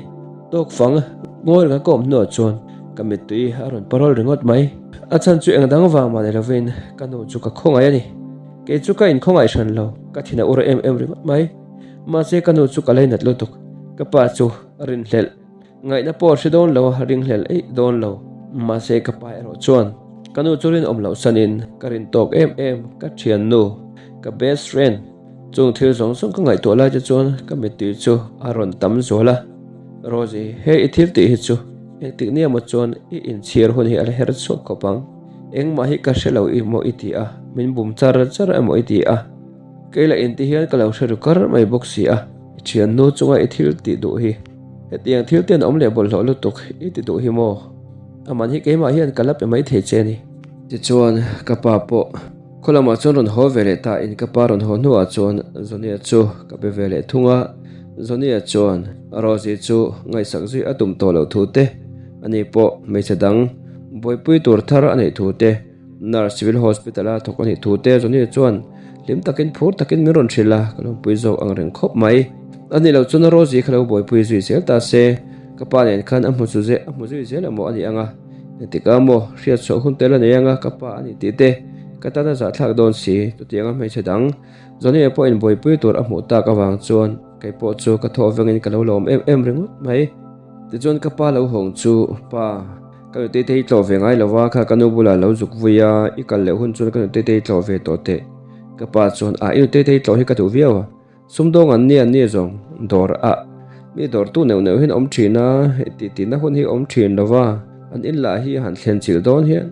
Tawk fang ngawi reng a ka awm hnuah chuan ka mittui a rawn parawl ringawt mai. A chhan chu eng dang vang mah ni lovin ka nu chu ka khawngaih a ni. Kei chu ka inkhawngaih hran lo, ka thin a ur em em ringawt mai. Mahse ka nu chu ka lainat lutuk, ka pa chu a rinhlelh. Ngaihna pawh a hre dawn lo a, ringhlel eih dawn lo. Mahse ka pa erawh chuan ka nu chu rinawm loh sanin ka rin tawk em em, ka thiannu, ka best friend. Chung thil zawng zawng ka ngaihtuah lai te chuan ka mittui chu a rawn tam zual a. Rosie, he i thil tih hi chu engtik nia maw chuan i inchhir hun hi a la her chhuak khawp ang. Engmah hi ka hre lo i maw i ti a, min bum char char emaw i ti a. Kei lah inti hian ka lo hre ru kar mai bawk si a, i thiannu chunga i thil tih duh hi hetiang thil ten awm leh bawlhhlawh lutuk i ti duh hi maw? A man hi keimah hian ka la pe mai thei che a ni. Tichuan ka pa pawh khaw lamah chuan rawn haw ve leh ta in ka pa rawn haw hnuah chuan Zonia chu ka be ve leh thung a, Zonia chuan Rosie chu ngaihsak zui a tum tawh loh thu te, ani pawh hmeichhe dang buaipui tur thar a neih thu te, Nurse Civil Hospital a thawk a nih thu te Johnny chuan hlim takin phur takin min rawn hrilh a, ka lawmpui zawk ang reng khawp mai. A nih loh chuan Rosie kha lo buaipui zui zel ta se, ka pa nen khan a hmu chu zeh a hmu zui zel emaw a ni ang a, engtikah maw hriat chhuah hun tel a nei ang a, ka pa a nih tih te ka tan a zahthlak dawn si, chutianga hmeichhe dang Johnny pawhin buaipui tur a hmuh tak avang chuan kei pawh chu ka thawh vengin ka lo lawm em em ringawt mai. Tichuan ka pa lo hawng chu pa. Ka nutei te hi tlawh ve ngai lova, kha ka nu bulah lo zuk vui a, i kal leh hun chuan ka nutei te hi tlawh ve tawh teh. Ka pa chuan, A, i nutei te hi tlawh hi ka duh viau a. Sumdawng an nia nia zawng dawr ah mi dawrtu neuh neuh hian awm thin a, tih tihna hun hi awm thin lo va, an in lah hi han thlen chilh dawn hian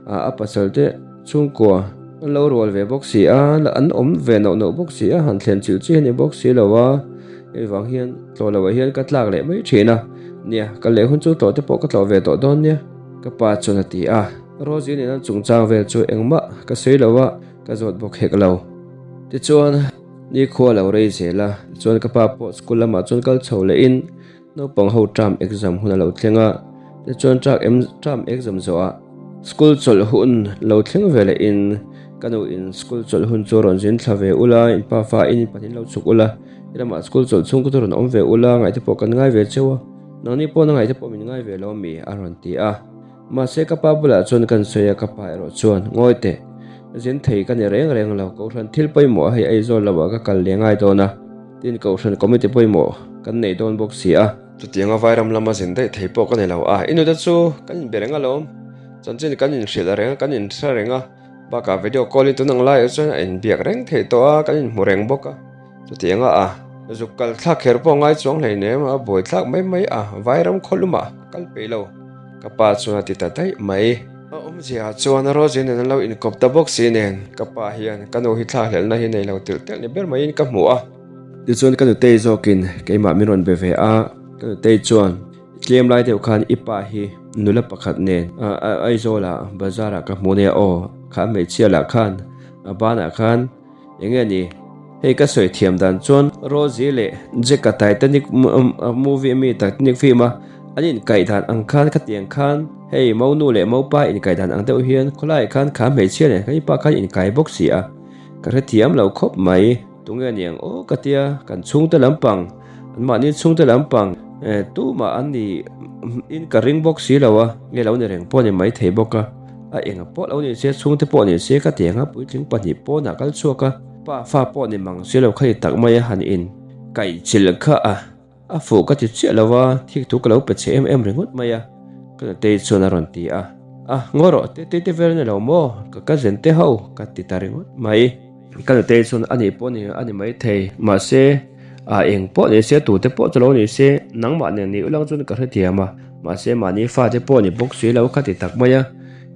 a pasal te chhungkua an lo rual ve bawk si a, an awm ve neuh neuh bawk si a, han thlen chilh chi a ni bawk si lo a, hei vang hian tlawh loh ah hian ka tlak leh mai thin a, nia ka leh hun chu tlawh te pawh ka tlawh ve tawh dawn nia ka pa chuan a ti a, Rosie nen an chungchang vel chu engmah ka sawi lo a, ka zawt bawk hek lo. Tichuan. Nikhua lo rei zel a, tichuan ka pa pawh school lamah chuan kal chho lehin naupang ho term exam hun a lo thleng a, tichuan term exam zawhah school chawlh hun lo thleng ve lehin ka nu in school chawlh hun chu rawn zin thla ve ula, in pa fa in pahnih lo chhuk ula, i lamah school chawlh chhung chu rawn awm ve ula, ngaihte pawh kan ngai ve cheu a, nangni pawh na ngaihte pawh min ngai ve lo ami a rawn ti a. Mahse ka pa bulah chuan kan sawi a, ka pa erawh chuan, Ngawi teh, zin thei ka ni reng reng lo, Kohhran thil pawimawh hei Aizawl lamah ka kal leh ngai dawn a, tin Kohhran committee pawimawh kan nei dawn bawk si a. Chutianga Vairam lama zin daih thei pawh ka ni lo a, i nute chu kan inbe reng alawm, chanchin kan inhrilh reng a, kan inhre reng a, bakah video call in tun ang laiah chuan a inbiak reng theih tawh a, kan inhmu reng bawk a, chutianga a zuk kal thlak kher pawh ngai chuang hleinem, a buai thlak mai mai a, Vairam khawlumah ka kal peih lo. Ka pa chuan a ti ta daih mai. A awmzia ah chuan Rosie nen an lo inkawp ta bawk si nen, ka pa hian ka nu hi thlakhlelhna hi nei lo telh telh ni ber maiin ka hmu a. Tichuan ka nutei zawkin keimah min rawn be ve a, ka nutei chuan i tlem lai deuh khan i pa hi nula pakhat nen Aizawlah bazar ah ka hmu nia aw, kha hmeichhia lah khan a banah khan Enge ni? Hei ka sawi thiam dan chuan Rosie leh Jack-a Titanic movie ami Titanic film a an inkaih dan ang khan khatiang khan hei Monu leh Mopa inkaih dan ang deuh hian khawlaiah khan kha hmeichhia nen khan i pa khan inkai bawk si a, ka hrethiam lo khawp mai. Tunge ni ang aw ka tia kan chhungte lampang an mahni chhungte lampang tumah an ni in ka ring bawk si lo a, nge lo ni reng pawh a ni maithei bawk a. A enga pawh lo ni se, chhungte pawh ni se ka ti ang a, puitling pahnih pawnah kal chhuak a, pa fa pawh ni mang si lo kha ni tak mai a han in kaih chilh kha a, a fuh ka ti chiah lo a, thik thu ka lo pe che em em ringawt mai a, ka nutei chuan a rawn ti a, a ngaw rawh te te te vel a ni lo maw, ka cousin te ho ka ti ta ringawt mai. Ka nutei chuan a nih pawh ni a ni maithei, mahse a eng pawh ni se tute pawh chu lo ni se, nangmah nen ni ulang chuan ka hrethiam a, mahse mahni fate pawh ni bawk si lo kha ti tak mai a,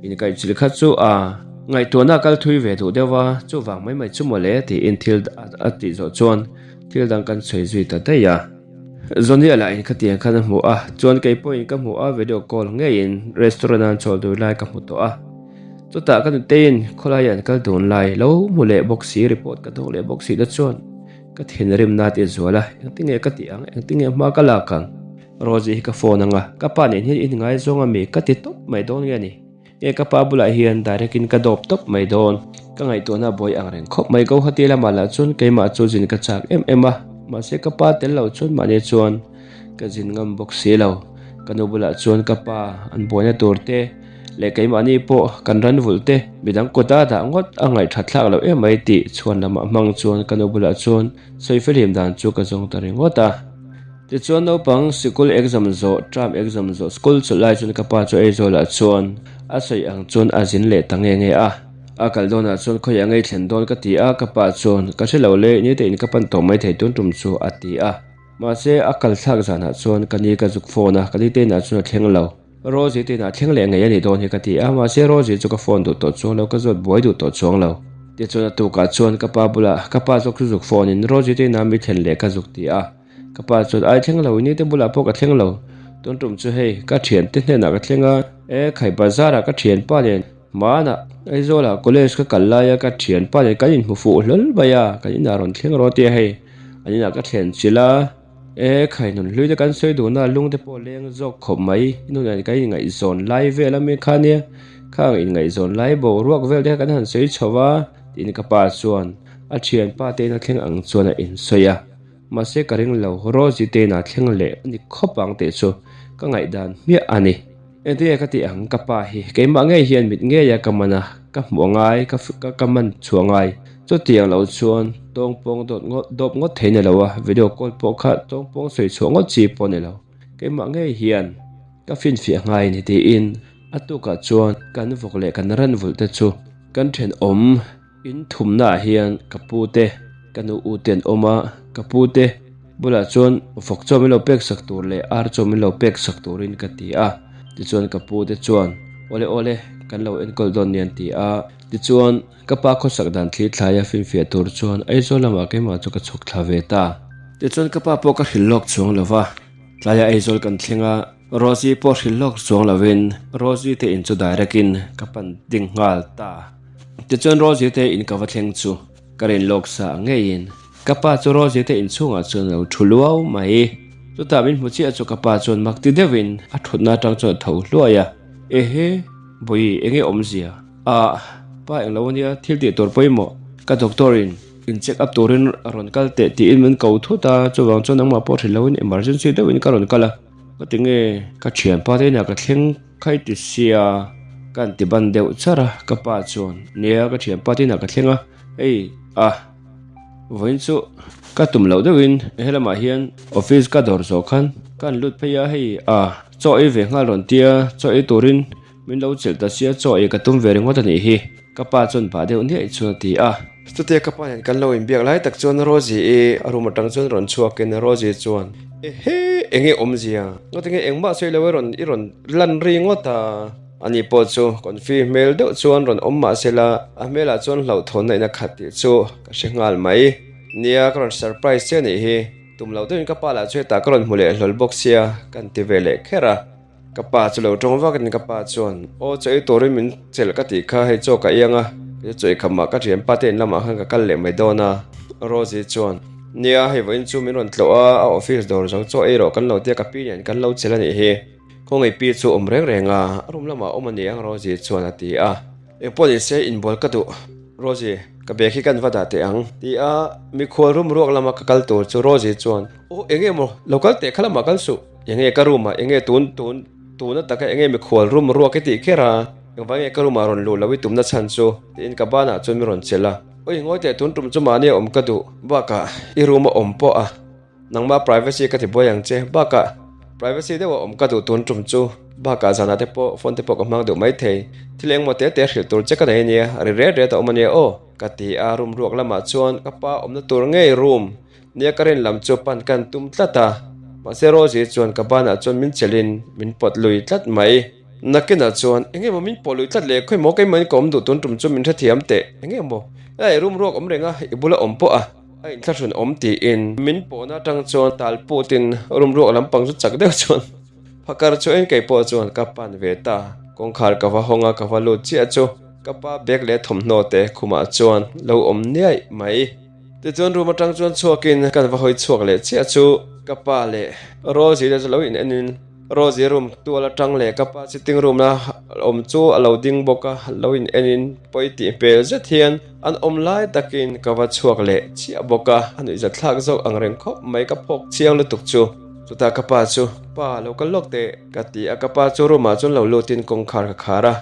inkaihchilh kha chu a ngaihtuahna a kal thui ve duh deuh a, chuvang mai mai chu mawle tiin thil a tih zawh chuan thil dang kan sawi zui ta daih a. Zonia lah in khatiang khan a hmu a, chuan kei pawhin ka hmu a, video call ngeiin restaurant a an chawl dui lai ka hmu tawh a. Chutah ka nuteiin khawlaiah an kal dun lai lo hmu leh bawk si, report ka dawng leh bawk si te chuan ka thinrim na tih zual a, engtinge ka tih ang, engtinge hma ka lak ang? Rosie hi ka phone ang a, ka pa nen hian inngaizawng a mi ka ti tawp mai dawn nge ni? Nge ka pa bulah hian direct in ka dawp tawp mai dawn? Ka ngaihtuahna a buai ang reng khawp mai, Guwahati lamah lah chuan keimah chu zin ka chak em em a, mahse ka pa tel lo chuan mahni chuan ka zin ngam bawk si lo, ka nu bulah chuan ka pa an buaina tur te, leh keimahni pawh kan ran vulh te midang kawta dah ngawt a ngaihthat thlak loh em mai tih chhuan lamah hmang chuan ka nu bulah chuan sawi fihlim dan chu ka zawng ta ringawt a. Tichuan naupang sikul exam zawh, term exam zawh school chawlh lai chuan ka pa chu Aizawlah chuan a sawi ang chuan a zin leh ta nge nge a. A kal dawnah chuan khawiah ngei thlen dawn ka ti a, ka pa chuan ka hre lo le, ni te in ka pan tawh mai thei tun tum chu a ti a. Mahse a kal thlak zanah chuan ka ni ka zuk phone a, ka ni te inah chuan a thleng lo. Rosie te inah thleng leh ngei a nih dawn hi ka ti a, mahse Rosie chu ka phone duh tawh chuang lo, ka zawt buai duh tawh chuang lo. Tichuan a tukah chuan ka pa bulah ka pa zawk chu zuk phone in Rosie te inah mi thlen leh ka zuk ti a, ka pa chuan ai thleng lo, ini te bulah pawh ka thleng lo, tun tum chu hei ka thiante hnenah ka thleng a, e khai bazar ah ka thianpa nen hmanah Aizawlah college ka kal laia ka thianpa nen kan inhmu fuh hlawl mai a, kan inah rawn thleng rawh tia hei an inah ka thlen chilh a. E khai nun hlui te kan sawi dun a, lung te pawh leng zawk khawp mai. I nun ah kan inngaihzawn lai vel a mi kha nia, khang inngaihzawn lai boruak vel te kha kan han sawi chho va tiin ka pa chuan a thianpa te ina thleng ang chuan a insawi a. Mahse ka ring lo, Rosie te inah thleng leh a ni khawp ang tih chu ka ngaihdan hmiah a ni. Engtinge ka tih ang ka pa hi keimah ngei hian mit ngeia ka man a, ka hmuh a ngai, ka ka man chhuah a ngai. Chutiang lo chuan tawngpawng dawt ngawt dawp ngawt thei ni lo a, video call pawh kha tawngpawng sawi chhuah ngawt chi pawh ni lo. Keimah ngei hian ka finfiah ngai ni tiin a tukah chuan kan vawk leh kan ran vulh te chu kan thenawm. In thumnaah hian ka pu te. Ka nu u te an awm a, ka pu te bulah chuan vawk chaw min lo pek sak tur leh ar chaw min lo pek sak turin ka ti a. Tichuan ka pu te chuan awle awle kan lo enkawl dawn nia an ti a. Tichuan ka pa khawsak dan thli thlaia finfiah tur chuan Aizawl lamah keimah chu ka chhuk thla ve ta. Tichuan ka pa pawh ka hrilh lawk chuang lo va, tlaia Aizawl kan thleng a, Rosie pawh hrilh lawk chuang lovin Rosie te in chu direct in ka pan ding nghal ta. Tichuan Rosie te in ka va thleng chu ka rin lawk sa ngeiin ka pa chu Rosie te inchhungah chuan a lo thu luau mai. Chutah min hmu chiah chu ka pa chuan mak ti deuhin a thutna atang chuan a tho hluai a, Ehe, Bawihi enge awmzia? Ah, pa englo ania thil tih tur pawimawh ka doctor in in check up turin a rawn kal teh tiin min ko thut a, chuvang chuan nangmah pawh hrilh loin emergency deuhin ka rawn kal a. Ka ti nge ka thianpa te inah ka thleng khai ti sia ka han ti ban deuh char a, ka pa chuan nia ka thianpa te inah ka thleng a, hei ah vawiin chu ka tum loh deuhin helamah hian office ka dawr zawh khan ka han lut phei a, hei ah chaw ei ve nghal rawn tia chaw ei turin Min lo chelh ta sia chaw ei ka tum ve ringawt a nih hi, ka pa chuan bah deuh niaih chuan a ti a. Chutia ka pa nen kan lo inbiak lai tak chuan Rosie i a room atang chuan rawn chhuakin Rosie chuan, Ehe, enge awmzia? Ngatinge engmah sawi lo i rawn i rawn lan ri ngawt a? Ani pawh chu confi hmel deuh chuan rawn awm mah sela a hmelah chuan hlauhthawnna in a khat tih chu ka hre nghal mai. Nia, ka rawn surprise che a nih hi, tum loh deuhin ka pa lah chu hetah ka rawn hmu leh hlawl bawk sia ka han ti ve leh kher a. Ka pa chu lo tawng vak in ka pa chuan, Aw chaw ei turin min chelh ka tih kha hei chaw ka iang a, kei chu chaw ei khamah ka thianpa te in lamah khan ka kal leh mai dawn a. Rosie chuan, Nia, hei vawiin chu min rawn tlawh a, a office dawr zo chaw ei rawh kan lo tia ka pi nen kan lo chelh a nih hi. Khawngaih pi chu awm reng reng a, a room lamah awm a ni ang Rosie chuan a ti a. Engpawh ni se inbual ka duh. Rosie, ka bag hi kan va dah teh ang. Ti a, mikhual room ruak lama ka kal tur chu Rosie chuan, Aw, enge maw, lo kal teh kha lamah kal suh. Enge ka room ah, enge tun, tun, tuna taka enge mikhual room ruak i tih kher a, engvang nge ka room ah rawn luh loh i tumna chhan chu? Tiin ka banah chuan min rawn chelh a. Awi, ngawi teh tun tum chu mahni a awm ka duh. Bakah, i room a awm pawh a. Nangmah privacy ka ti buai ang che, bakah privacy deuh a awm ka duh tun tum chu, bakah zanah te pawh phone te pawh ka hmang duh mai thei, thil engmaw te te hrilh tur che ka nei ania, ri ret ret a awm ania aw, ka ti a, room ruak lamah chuan ka pa awmna tur ngei room nia ka rin lam chu pan kan tum tlat a, mahse Rosie chuan ka banah chuan min chelhin min pawt lui tlat mai. Nakinah chuan enge maw min pawh lui tlat leh khawimaw keimah in ka awm duh tun tum chu min hrethiam teh, enge maw helai room ruak awm reng a i bula awm pawh a. A inthlahrun awm tiin min pawhna atang chuan tal putin room ruak lampang chu chak deuh chuan phakar chu en kei pawh chuan ka pan ve ta. Kawngkhar ka va hawng a, ka va lut chiah chu ka pa bag leh thawmhnaw te khumah chuan lo awm niaih mai. Tichuan room atang chuan chhuakin kan va hawi chhuak leh chiah chu ka pa leh Rosie te chu lo in enin Rosie room tual atang leh ka pa sitting room a awm chu a lo ding bawk a, lo in enin pawi tih hmel zet hian An awm lai takin ka va chhuak leh chiah bawk a, a nuihzat thlak zawk ang reng khawp mai ka phawk chiang lutuk chu. Chutah ka pa chu, Pa, lo kal lawk teh, ka ti a, ka pa chu room ah chuan lo lutin kawngkhar ka khar a.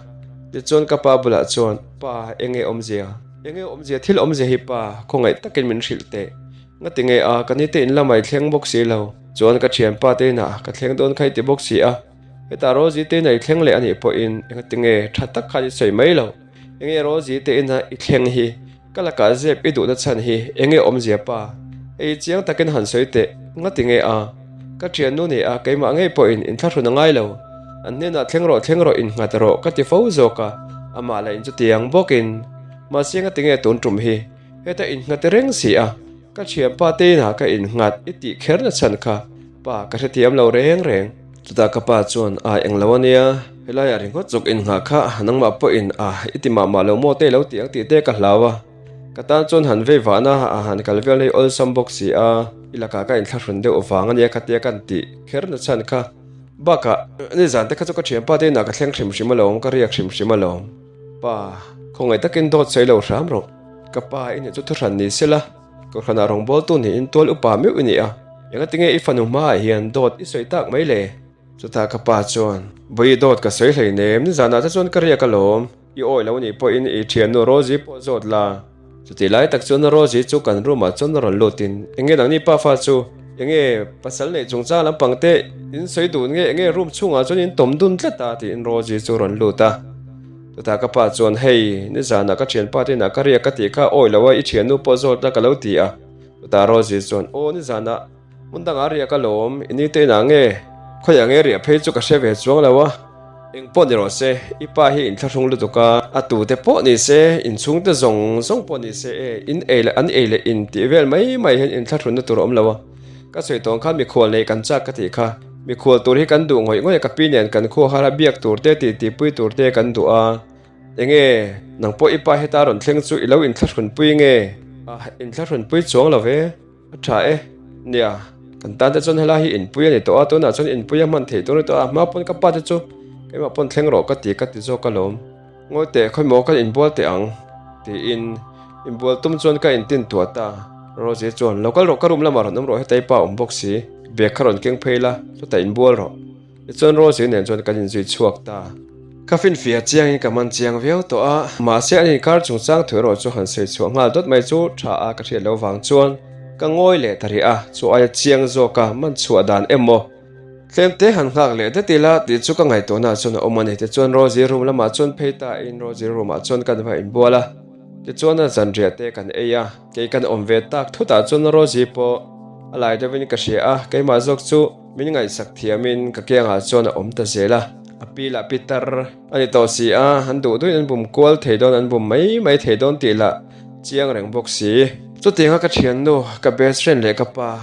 Tichuan ka pa bulah chuan, Pa, enge awmzia? Enge awmzia? Thil awmzia hi pa, khawngaih takin min hrilh teh. Ngati nge a, ka ni te in lamah i thleng bawk si lo. Chuan ka thianpa te inah ka thleng dawn kha i ti bawk si a. Hetah Rosie te inah i thleng leh a nih pawhin engati nge tha tak khan i sawi mai lo. Enge Rosie te ina i thleng hi, ka lakah zep i duhna chhan hi enge awmzia pa? Ei chiang takin han sawi teh, ngati nge a? Ka thiannu ni a, keimah ngei pawhin inthlahrun a ngai lo. An hnenah thleng rawh thleng rawh innghat rawh ka ti fo zawk a, amah lah in chutiang bawkin. Mahse ngati nge tun tum hi heta innghat reng si a, ka thianpa te inah ka innghat i tih kherna chhan kha Pa, ka hrethiam lo reng reng. Chutah ka pa chuan, A englo a nia, helaiah ringawt chawk innghah kha nangmah pawhin a i ti mah mah lo maw te lo ti ang tih te ka hlau a. Ka tan chuan han vei vahna a han kal vel hei awlsam bawk si a, i lakah ka inthlahrun deuh vang a nia khatia kan tih kher na chhan kha. Bakah, nizan te kha chu ka thianpa te inah ka thleng hrim hrim alawm, ka riak hrim hrim alawm. Pa, khawngaih takin dawt sawi lo hram rawh. Ka pa i nih chu thuhran ni sela. Kohhranah rawngbawltu niin tual upa meuh i ni a, engatinge i fanu hmaah hian dawt i sawi tak mai le? Chutah ka pa chuan, Bawi dawt ka sawi hleinem, nizanah te chuan ka riak alawm, i awi lo nih pawhin i thiannu Rosie pawh zawt la. Chutih lai tak chuan Rosie chu kan room-ah chuan a rawn lutin, Enge nangni pafa chu, enge pasal neih chungchang lampang te in sawi dun nge, enge room chhungah chuan in tawm dun tlat a? tiin Rosie chu a rawn lut a. Chutah ka pa chuan, Hei, nizanah ka thianpa te inah ka riak ka tih kha awi lo a, i thiannu pawh zawt la ka lo ti a. Chutah Rosie chuan, Aw nizanah hmun dangah riah ka lawm, i nite inah nge? Khawiah nge riah phei chu ka hre ve chuang lo a, eng pawh ni rawh se, i pa hi inthlahrung lutuk a, a tute pawh ni se, inchhungte zawng zawng pawh ni se e, in ei leh an ei leh in tih vel mai mai hian inthlahrunna tur a awm lo a. Ka sawi tawng khan mikhual neih kan chak ka tih kha. Mikhual tur hi kan duh ngawih ngawih a, ka pi nen kan khuahar a biak tur te titipui tur te kan duh a. Enge, nang pawh i pa heta rawn thleng chu i lo inthlahrunpui nge? A, inthlahrunpui chuang lo ve, a tha e. Nia, kan tan te chuan helai hi inpui a ni tawh a, tunah chuan inpui a hman theih tur a ni tawh a, a hma pawn ka pa te chu keimah pawn thleng rawh ka ti ka ti zawk alawm. Ngawi teh, khawimaw kan inbual teh ang? tiin inbual tum chuan ka intin tuah ta. Rosie chuan, Lo kal rawh, ka room lamah rawn awm rawh, heta i pa awm bawk si, bag kha rawn keng phei la, chutah inbual rawh. Tichuan Rosie nen chuan kan inzui chhuak ta. Ka finfiah chiangin ka man chiang viau tawh a, mahse an inkar chungchang thu erawh chu han sawi chhuah nghal dawt mai chu tha a ka hriat loh vang chuan ka ngawi leh ta rih a, chu aia chiang zawka man chhuah dan emaw tlemte han nghak leh det ila tih chu ka ngaihtuahna chuan a awm a ni. Tichuan Rosie room lamah chuan phei ta in Rosie room ah chuan kan va inbual a, tichuan a zanriah te kan ei a, kei kan awm ve tak thutah chuan Rosie pawh a lai deuhin ka hria a, keimah zawk chu Min ngaihsak thiamin ka kiangah chuan a awm ta zel a, a pi lah pi tar a ni tawh si a, an duh duhin an bum kual thei dawn, an bum mai mai thei dawn tih lah chiang reng bawk si. Chutianga ka thiannu, ka best friend leh ka pa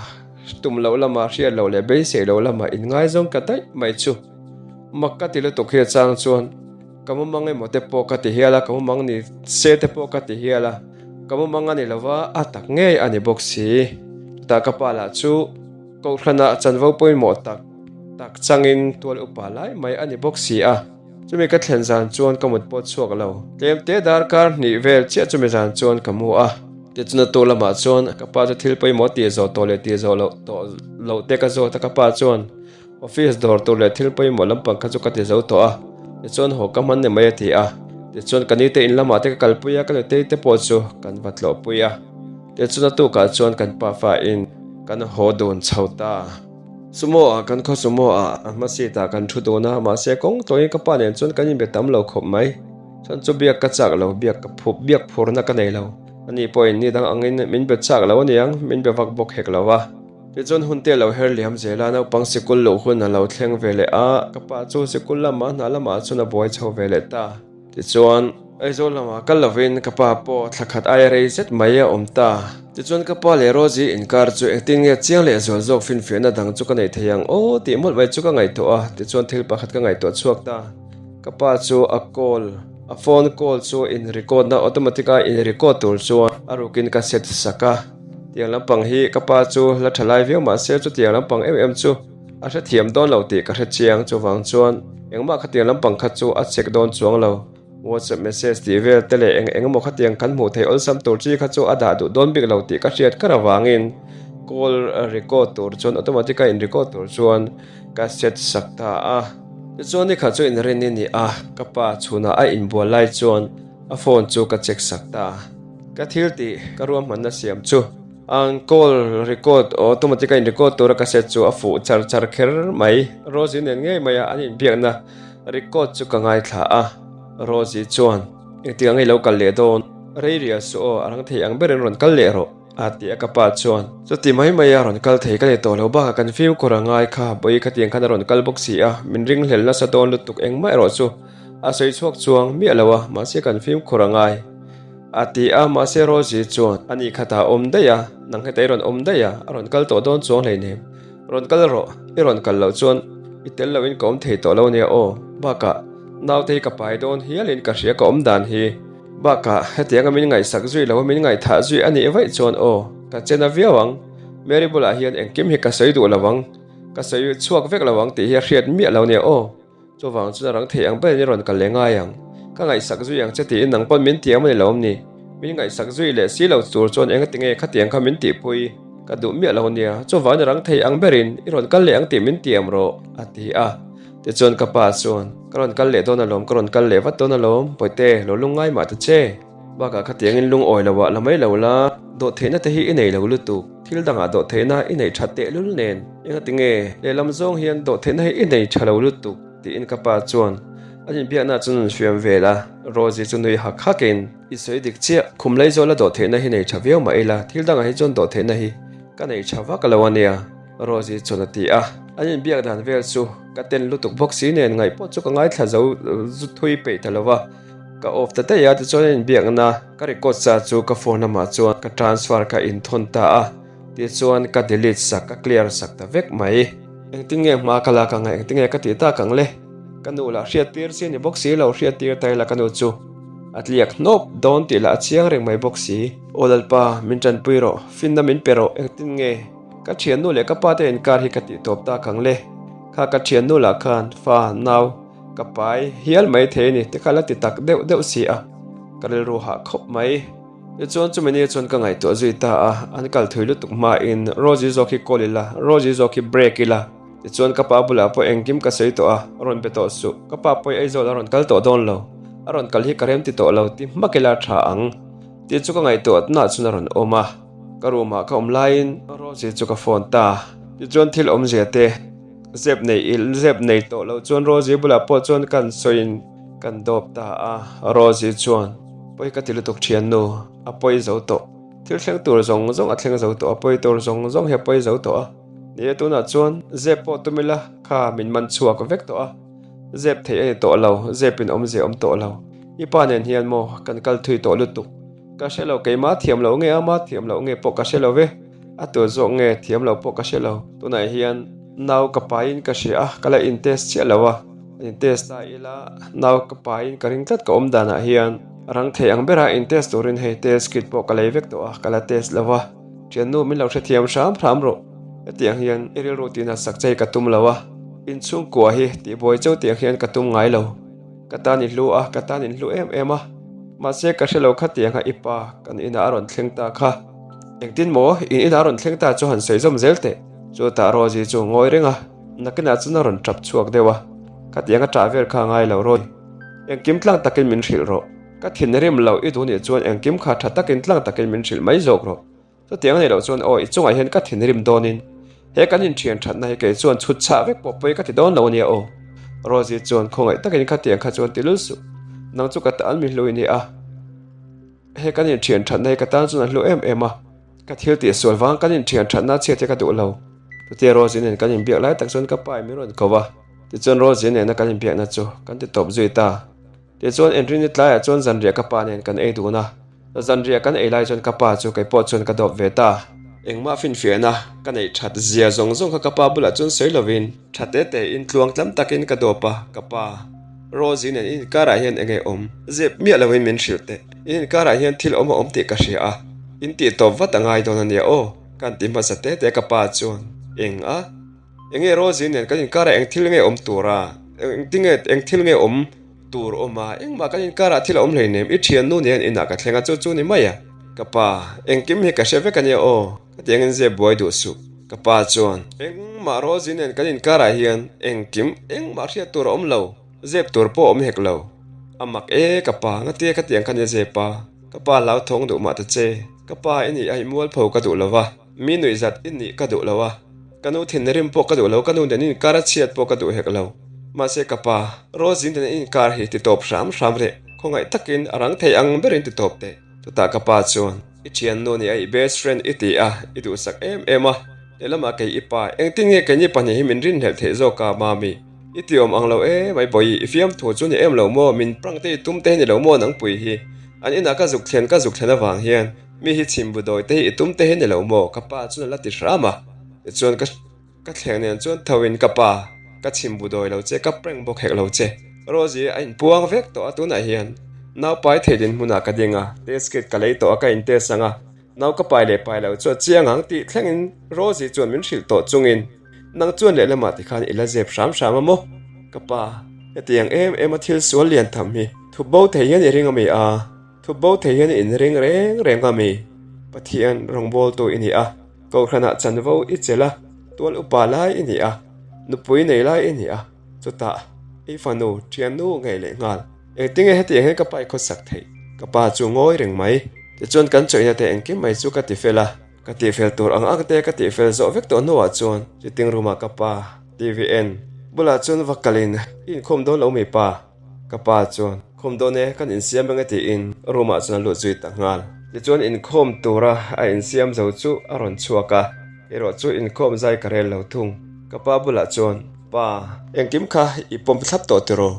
tum loh lamah hriat loh leh beisei loh lamah inngaizawng ka daih mai chu mak ka ti lutuk hi a chang chuan ka mumang emaw te pawh ka ti hial a, ka mumang ni se te pawh ka ti hial a, ka mumang a ni lova a tak ngei a ni bawk si. Chutah ka pa lah chu. Kohhranah chanvo pawimawh tak tak changin tual upa lai mai a ni bawk si a, chumi ka thlen zan chuan ka mut pawh chhuak lo. Tlemte darkar hnih vel chiah chumi zan chuan ka mu a. Tichuna tu lamah chuan ka pa chu thil pawimawh tih zawh tawh leh tih zawh loh tawh loh te ka zawt a, ka pa chuan office dawr tur leh thil pawimawh lampang kha chu ka ti zo tawh a, tichuan haw ka hman ni mai a ti a. Tichuan ka nite in lamah te ka kalpui a, ka nutei te pawh chu kan va tlawhpui a. Tichuan a tukah chuan kan pafa in kan haw dun chho ta. Sumo ah kan khaw sumo ah a hma seat ah kan thu dun a, mahse kawng tawngin ka pa nen chuan kan inbe tam lo khawp mai. Chuan chu biak ka chak lo, biak ka phup, biak phurna ka nei lo. Ani pawhin ni dang angin min be chak lo aniang, min be vak bawk hek lo a. Tichuan hun te a lo her liam zel a, naupang sikul luh hun a lo thleng ve leh a, ka pa chu sikul lamah hna lamah chuan a buai chho ve leh ta. Tichuan, Aizawl lamah kal lovin ka pa pawh thla khat aia rei zet mai a awm ta. Tichuan ka pa leh Rosie inkar chu engtin nge chiang leh zual zawk finfiahna dang chu ka neih thei ang aw tih mawlh mai chu ka ngaihtuah a, tichuan thil pakhat ka ngaihtuah chhuak ta. Ka pa chu a call, a phone call chu in record na automatic a in record tur chuan a rukin ka set sak a. Tiang lampang hi ka pa chu la tha lai viau mahse chutiang lampang em em chu A hrethiam dawn lo tih ka hre chiang, chuvang chuan engmah khatiang lampang kha chu a check dawn chuang lo. WhatsApp message tih vel te leh eng eng emaw khatiang kan hmuh theih awlsam tur chi kha chu a dah duh dawn bik lo tih ka hriat kar avangin call record tur chuan automatic a in record tur chuan ka set sak ta a. Tichuan ni kha chu inrin i ni a, ka pa chhunah a inbual lai chuan a phone chu ka check sak ta. Ka thil tih ka ruahmanna siam chu. An call record automatic a in record tura ka set chu a fuh char char kher mai. Rosie nen ngei maia an inbiakna record chu ka ngaithla a. Rosie chuan, Engtik ang i lo kal leh dawn? Rei rial suh aw, a rang thei ang berin rawn kal leh rawh, a ti a ka pa chuan. Chuti mai mai a rawn kal thei ka ni tawh lo bakah kan fimkhur a ngai kha, bawi khatiang khan a rawn kal bawk si a, min ringhlel nasa dawn lutuk engmah erawh chu a sawi chhuak chuang miah lo a, mahse kan fimkhur a ngai. A ti a, mahse Rosie chuan, Ani khatah a awm daih a, nang heta i rawn awm daih a, a rawn kal tawh dawn chuang hleinem. Rawn kal rawh, i rawn kal loh chuan i tel loin ka awm thei tawh lo nia aw. Bakah, naute hi ka pai dawn hialin ka hria ka awm dan hi. Bakah, hetianga min ngaihsak zui lo a min ngaihthah zui a nih vaih chuan aw, ka chen a viau ang. Mary bulah hian engkim hi ka sawi duh lo ang, ka sawi chhuak vek lo ang tih hi a hriat miah lo nia aw. Chuvang chuan a rang thei ang berin i rawn kal leh ngai ang. Ka ngaihsak zui ang che tiin nang pawn min tiam a ni lo awm ni? Min ngaihsak zui leh si lo tur chuan engati nge khatiang kha min tihpui? Ka duh miah lo nia, chuvang a rang thei ang berin i rawn kal leh ang tih min tiam rawh, a ti a. Tichuan ka pa chuan, Ka rawn kal leh dawn alawm, ka rawn kal leh vat dawn alawm, Bawihte, lo lungngai mah ta che. Bakah khatiangin lungawi lo ah la mai lo la, dawhtheihna te hi i nei lo lutuk. Thil dangah dawhtheihna i neih that tehlul nen, engati nge lehlam zawng hian dawhtheihna hi i nei tha lo lutuk? tiin ka pa chuan. An inbiakna chuan an hriam vel a, Rosie chu nui hak hakin, I sawi dik chiah, khum lei zawla dawhtheihna hi nei tha viau mah ila, thil dangah hi chuan dawhtheihna hi ka nei tha vak lo a nia, Rosie chuan a ti a. An inbiak dan vel chu ka ten lutuk bawk si nen ngaih pawh chu ka ngaithla zo thui peih ta lo va, ka off ta daih a, tichuan an inbiakna ka record sa chu ka phone lamah chuan ka transfer ka inthawn ta a. Tichuan ka delete sak, ka clear sak ta vek mai. Engtin nge hma ka lak ang a, engtin nge ka tih tak ang le? Ka nu lah hriat tir chi a ni bawk si lo, hriat tir ta ila ka nu chu a tliak hnawp dawn tih lah a chiang reng mai bawk si. Aw Lalpa, min tanpui rawh, finna min pe rawh, engtin nge ka thiannu leh ka pa te inkar hi ka tih tawp tak ang le? Kha ka thiannu lah khan fa, nau ka pai hial mai thei a ni, tikha la ti tak deuh deuh si a, ka rilru hah khawp mai. Tichuan chumi ni chuan ka ngaihtuah zui ta a, an kal thui lutuk hmain Rosie zawk hi call ila, Rosie zawk hi break ila. Tichuan ka pa bulah pawh engkim ka sawi tawh a, rawn be tawh suh, ka pa pawh i Aizawl a rawn kal tawh dawn lo, a rawn kal hi ka rem ti tawh lo ti hmak ila tha ang tih chu ka ngaihtuah tunah chuan a rawn awm a, ka room ah ka awm laiin Rosie chu ka phone ta. Tichuan thil awmzia te zep nei il zep nei tawh lo chuan Rosie bulah pawh chuan kan sawiin kan dawp ta a, Rosie chuan. Pawi ka ti lutuk thian nu, a pawi zo tawh. Thil thleng tur zawng zawng a thleng zo tawh a, pawi tur zawng zawng hi a pawi zo tawh a. Ni e tunah chuan zep pawh tum ila kha min man chhuak vek tawh a, zep theih a ni tawh lo, zep in awmzia awm tawh lo. I pa nen hian maw kan kal thui tawh lutuk. Ka hre lo keimah thiam loh nge ama thiam loh nge pawh ka hre lo ve, a tur zawk nge thiam loh pawh ka hre lo. Tunah hian nau ka paiin ka hria a, ka la in test chiah lo a. In test ta ila nau ka pain ka ring tlat ka awm danah hian rang thei ang bera in test turin hei test kit pawh ka lei vek tawh a ka la test lo a thiannu min lo hrethiam hram hram rawh hetiang hian i rilru tih hnasak che hi ka tum lo a inchhungkua hi tihbuai cheu tiang hian ka tum ngai lo ka tan i hlu a ka tan in hlu em em a mahse ka hrelo khatiang a i pa kan inah a rawn thleng ta kha engtin maw in inah a rawn thleng ta chu han sawi zawm zel teh chutah Rosie chu ngawi reng a. Nakinah chuan a rawn tap chhuak deuh a, Khatiang a tah vel kha a ngai lo Roy. Engkim tlang takin min hrilh rawh. Ka thinrim loh i duh nih chuan engkim kha tha takin tlang takin min hrilh mai zawk rawh. Chutiang a nih loh chuan aw i chungah hian ka thinrim dawnin he kan inthian thatna hi kei chuan chhut chhah vek pawh pawi ka ti dawn lo a nia aw. Rosie chuan khawngaih takin khatiang kha chuan ti lul suh. Nang chu ka tan mi hlu i ni a. He kan inthian thatna hi ka tan chuan a hlu em em a. Ka thil tih sual vang kan inthian thatna chhiat hi ka duh lo. Chutia Rosie nen kan inbiak lai tak chuan ka pa in min rawn ko a, tichuan Rosie nena kan inbiakna chu kan ti tawp zui ta. Tichuan Enrini tlaiah chuan zanriah ka pa nen kan ei dun a, zanriah kan ei lai chuan ka pa chu kei pawh chuan ka dawp ve ta. Engmah finfiahna ka neih that zia zawng zawng kha ka pa bulah chuan sawi lovin tha te tein tluang tlam takin ka dawp a, ka pa, Rosie nen in inkarah hian enge awm? Zep miah lovin min hrilh teh. In inkarah hian thil awm a awm tih ka hria a, in tih tawp vat a ngai dawn a nia aw. Kan ti hmasa te te ka pa chuan, Eng a? Enge Rosie nen kan inkarah eng thil nge awm tur a? Engtinge eng thil nge awm tur awm a? Engmah kan inkarah thil a awm hleinem, i thiannu nen inah ka thleng a chu chu ni mai a. Ka pa, engkim hi ka hre vek a nia aw, ka ti angin zep buai duh suh. Ka pa chuan, Engmah Rosie nen kan inkarah hian engkim engmah hriat tur a awm lo, zep tur pawh a awm hek lo. A mak e ka pa, ngatia ka ti ang kha nia zep a? Ka pa hlauthawng duh mah ta che. Ka pa i nih a i mualpho ka duh lo va, mi nuihzat i nih ka duh lo a, ka nu thinrim pawh ka duh lo, ka nu nen inkar a chhiat pawh ka duh hek lo. Mahse ka pa, Rosie nen inkar hi ti tawp hram hram reh, khawngaih takin a rang thei ang berin ti tawp teh. Chutah ka pa chuan, I thiannu nih a i best friend i ti a, i duhsak em em a, lehlamah kei i pa, engtin nge keini pahnih hi min rinhlelh theih zawk a, Mami? I ti awm ang lo e mai bawi, i fiamthu chu ni em lo maw, min prank te i tum te hi ni lo maw nangpui hi. An inah ka zuk thlen ka zuk thlen avang hian mi hi chhim bu dawi te hi i tum te hi ni lo maw ka pa chuan a la ti hram a. Tichuan ka ka thleng nen chuan tho in ka pa ka chhim bu dawi lo che ka prank bawk hek lo che. Rosie a inpuang vek tawh a tunah hian naupai thei dinhmunah ka ding a, test kit ka lei tawh a ka in test ang a. Nau ka pai leh pai lo chu a chiang ang tih thlengin Rosie chuan min hrilh tawh chungin nang chuan lehlamah tikhan i la zep hram hram a maw? Ka pa, hetiang em em a thil sual lian tham hi thup bo thei hian i ring a mi a? Thup bo thei hian i inring reng reng a mi? Pathian rawngbawltu i ni a, Kohhranah chanvo i chelh a, tual upa lai i ni a, nupui nei lai i ni a, chutah i fanu thiannu ngei leh nghal. Engtinge hetiang hian ka pa i khawsak theih? Ka pa chu ngawi reng mai. Tichuan kan chawihna te engkim mai chu ka ti fel a, ka tihfel tur ang ang te ka tihfel zawh vek tawh hnuah chuan sitting room ah ka pa TV en bulah chuan va kalin i inkhawm dawn lo mi pa? Ka pa chuan, Khawm dawn e, kan insiam eng e tiin room ah chuan a lut zui ta nghal. Tichuan inkhawm tura a insiam zo chu a rawn chhuak a, erawh chu inkhawm zai ka rel lo thung. Ka pa bulah chuan, Pa, engkim kha i pawm thlap tawh tiraw?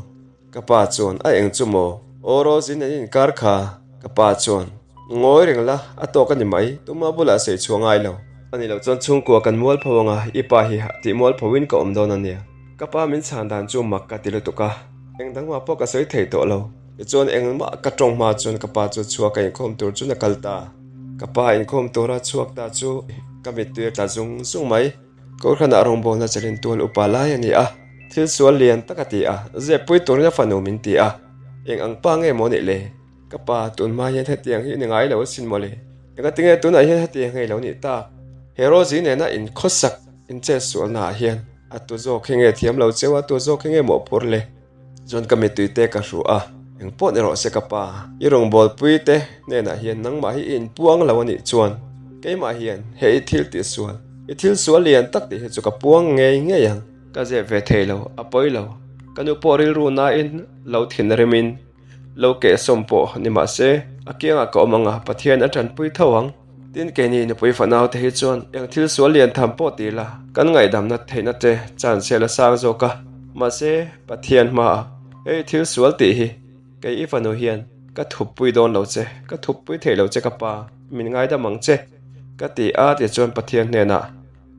Ka pa chuan, A eng chu maw? Aw Rosin an inkar kha. Ka pa chuan, Ngawi reng la, a tawk a ni mai, tuma bulah sawi chhuah ngai lo. A nih loh chuan chhungkua kan mualpho anga i pa hi tih mualphoin ka awm dawn a nia. Ka pa min chhan dan chu mak ka ti lutuk a, eng dangmah pawh ka sawi thei tawh lo. Tichuan engmah ka tawng hma chuan ka pa chu chhuak a inkhawm tur chuan a kal ta. Ka pa inkhawm tura chhuak ta chu ka mittui a tla zung zung mai. Kohhranah rawngbawlna chelin tual upa lai a ni a, thil sual lian tak a ti a, zep pui turin a fanu min ti a, eng ang pa nge maw nih le? Ka pa, tun hma hian hetiang hi i ni ngai lo asin mawle. Engatinge tunah hian hetiang hi i lo nih tak? He Rosie nena inkhawsak inchêtsualna ah hian a tu zawk hi nge thiam lo cheu a, tu zawk hi nge mawhphur le? Chuan ka mittui te ka hruh a, eng pawh ni rawh se ka pa, i rawngbawlpui te hnenah hian nangmah hi i inpuang lo a nih chuan keimah hian he i thil tihsual, i thil sual lian tak tih hi chu ka puang ngei ngei ang. Ka zep ve thei lo, a pawi lo. Ka nu pawh rilru nain lo thinrimin Lo kehsawm pawh ni mah se, a kiangah ka awm ang a, Pathian a tanpui tho ang. Tin, keini nupui fanau te hi chuan eng thil sual lian tham pawh ti la, kan ngaihdamna theihna te chance a la sang zawk a. Mahse, Pathian hmaah hei thil sual tih hi kei i fanu hian ka thuppui dawn lo che, ka thuppui thei lo che ka pa, min ngaidam ang che, ka ti a tichuan Pathian hnenah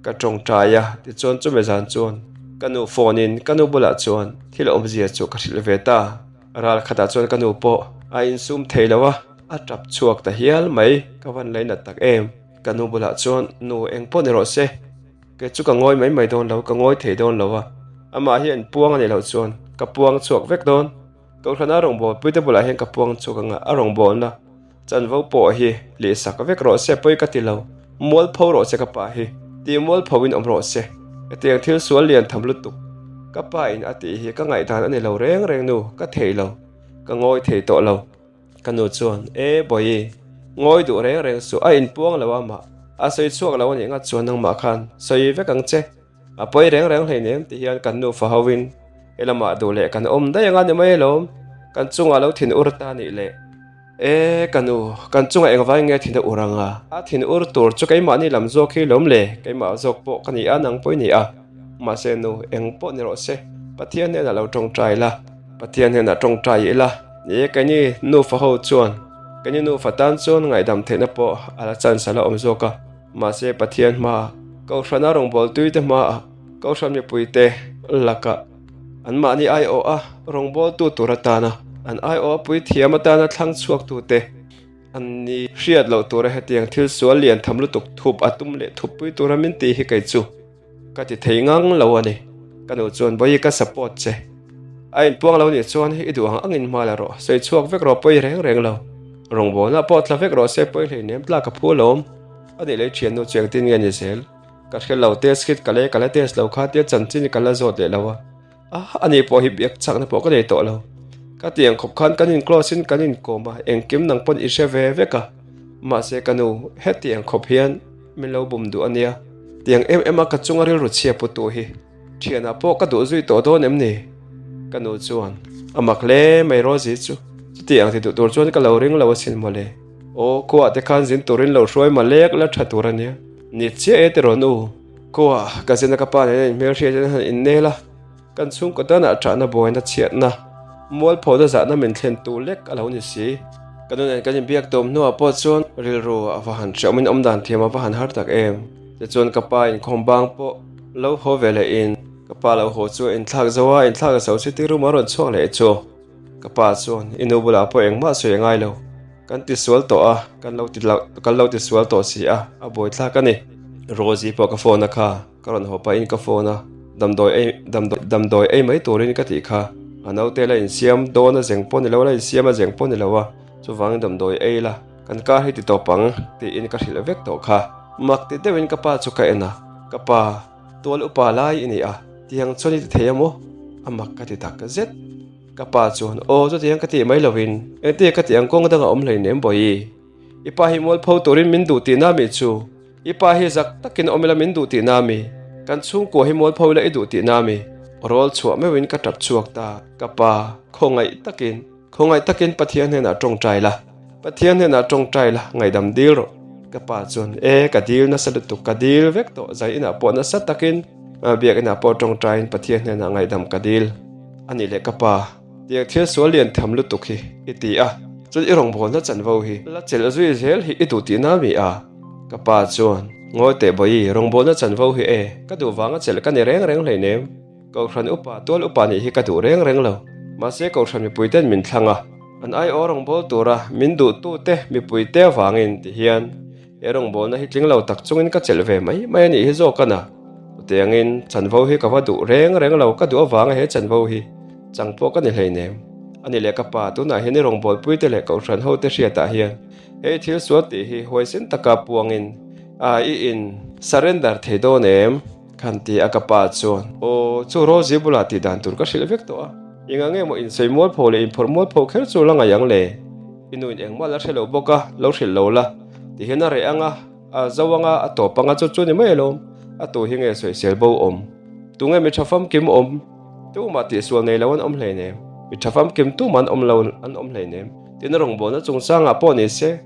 Ka tawngtai a, tichuan chumi zan chuan ka nu phone in ka nu bulah chuan thil awmzia chu ka hrilh ve ta. Ral khatah chuan ka nu pawh a insum thei lo a, a tap chhuak ta hial mai, ka van lainat tak em. Ka nu bulah chuan nu eng pawh ni rawh se, kei chu ka ngawi mai mai dawn lo, ka ngawi thei dawn lo a, amah hi an puang a nih loh chuan ka puang chhuak vek dawn. Kohhrana rawngbawlpui te bulah hian ka puang chhuak ang a, a rawngbawlna Chanvo pawh hi lihsak vek rawh se pawi ka ti lo, mualpho rawh se ka pa hi, tih mualpho in awm rawh se, hetiang thil sual lian tham lutuk ka pa in a tih hi ka ngaihdan a ni lo reng reng nu, ka thei lo, ka ngawi thei tawh lo. Ka nu chuan, E Bawihi, ngawi duh reng reng suh, a inpuang lo a mah, a sawi chhuak lo a nih ngat chuan nangmah khan sawi vek ang che. A pawi reng reng hleinem ti hian kan nufa hoin he lamah duh leh kan awm daih anga ni mai alawm, kan chungah lo thin ur ta nih leh. E ka nu, kan chungah engvai nge thin a ur anga? A thin ur tur chu keimahni lam zawk hi lawm le, keimah zawk pawh ka ni a, nang pawh i ni a. Mahse nu, eng pawh ni rawh se, Pathian hnenah lo tawngtai la, Pathian hnenah tawngtai ila, ni e keini nufa ho chuan, keini nufa tan chuan ngaihdam theihna pawh a la chance a la awm zawk a. Mahse Pathian hmaah, Kohhrana rawngbawltuite hmaah, Kohhran mipuite lakah anmahni aiawha rawngbawltu tur atana an aiawha puithiam atana thlang chhuaktute an ni hriat loh tura hetiang thil sual lian tham lutuk thup a tum leh thuppui tura min tih hi kei chu Ka ti thei ngang lo a ni. Ka nu chuan Bawihi ka support che. A inpuang lo nih chuan i duh ang angin hma la rawh, sawi chhuak vek rawh pawi reng reng lo. Rawngbawlna pawh tla vek rawh se pawi hleinem tla ka phu alawm. A nih lei thiannu chu engtin nge ni zel? Ka hre lo test kit ka lei ka la test lo kha tia chanchin ka la zawt leh lo a. A, ani pawh hi biak chakna pawh ka nei tawh lo. Ka ti ang khawp khan kan in close in kan inkawm a, engkim nang pawn i hre ve vek a. Mahse ka nu, heti ang khawp hian min lo bum duh a nia. Tiang em em a ka chunga rilru chhia pu tu hi thianah pawh ka duh zui tawh dawn em ni? Ka nu chuan a mak hle mai Rosie chu chuti ang ti duh tur chuan ka lo ring lo asin mawle. Aw, khuaah te khan zin turin lo hruai ma lek la tha tur a nia. Ni chiah e tiraw nu. Khuaah ka zin a ka pa nena inhmelhriat in a han innel a, kan chhungkaw danah ṭahna buaina chhiatna, mualphona zahna min thlen tu lek a lo ni si. Ka nu nen kan inbiak tawm hnuah pawh chuan rilru a va han hreawmin awm dan thiam a va han har tak em. Tichuan ka pa inkhawm bang pawh lo haw ve leh in ka pa lo haw chu a inthlak zo a, inthlak zo chu ti room a rawn chhuak leh chu. Ka pa chuan i nu bulah pawh engmah sawi a ngai lo, kan ti sual tawh a, kan lo ti loh, kan lo ti sual tawh si a, a buaithlak a ni. Rosie pawh ka phone a kha, ka rawn haw pahin ka phone a, damdawi ei, damdawi, damdawi ei mai turin ka tih kha, a naute la insiam dawn a zeng pawh ni lo, la insiam a zeng pawh ni lo a, chuvangin damdawi ei la, kan kar hi ti tawp ang tiin ka hrilh vek tawh kha. Mak ti deuhin ka pa chu ka en a, ka pa. Tual upa lai i ni a, tiang chuan i ti thei a maw? A mak ka ti tak zet. Ka pa chuan, Aw, chutiang ka tih mai lovin, engtia ka tih ang kawng dang a awm hleinem Bawihi. I pa hi mualpho turin min duh tihna mi chu? I pa hi zak takin awm ila min duh tihna mi? Kan chhungkua hi mualpho ila i duh tihna mi? Rawl chhuah meuhin ka tap chhuak ta. Ka pa, khawngaih takin, khawngaih takin Pathian hnenah tawngtai la. Pathian hnenah tawngtai la, ngaihdam dil rawh. Ka pa chuan, E, ka dil nasa lutuk, ka dil vek tawh, zai inah pawh nasa takin, biakinah pawh tawngtaiin Pathian hnenah ngaihdam ka dil a nih leh ka pa. Tiang thil sual lian tham lutuk hi i ti a, chuan i rawngbawlna chanvo hi la chelh zui zel hi i duh tihna mi a? Ka pa chuan, Ngawi teh bawi, rawngbawlna chanvo hi e, ka duh vanga chelh ka ni reng reng hleinem. Kohhran upa, tual upa nih hi ka duh reng reng lo. Mahse kohhran mipui ten min thlang a, an aiawh rawngbâwl tura min duhtute mipuite avangin ti hian he rawngbâwlna hi tling lo tak chungin ka chelh ve mai mai a nih hi zawk a na. Chutiangin chanvo hi ka va duh reng reng lo, ka duh avanga he chanvo hi chang pawh ka ni hleinem. A ni leh ka pa, tunah hian i rawngbâwlpuite leh kohhran hote hriatah hian hei thil sual tih hi huaisen taka puangin a i in surrender thei dawn em? Khan ti a ka pa chuan, Aw, chu Rosie bulah tih dan tur ka hrilh vek tawh a, enga nge maw insawi mualpho leh inphawrh mualpho kher chu la ngaih ang le? I nuin engmah la hre lo bawk a, lo hrilh lo la, ti hian a reh ang a, a zo ang a, a tawp ang a, chu chu ni mai alawm, a tu hi nge sawisel bo awm? Tunge mi tha famkim awm? Tumah tihsual nei lo an awm hleinem, mi tha famkim tumah an awm lo an awm hleinem, tin a rawngbawlna chungchangah pawh ni se,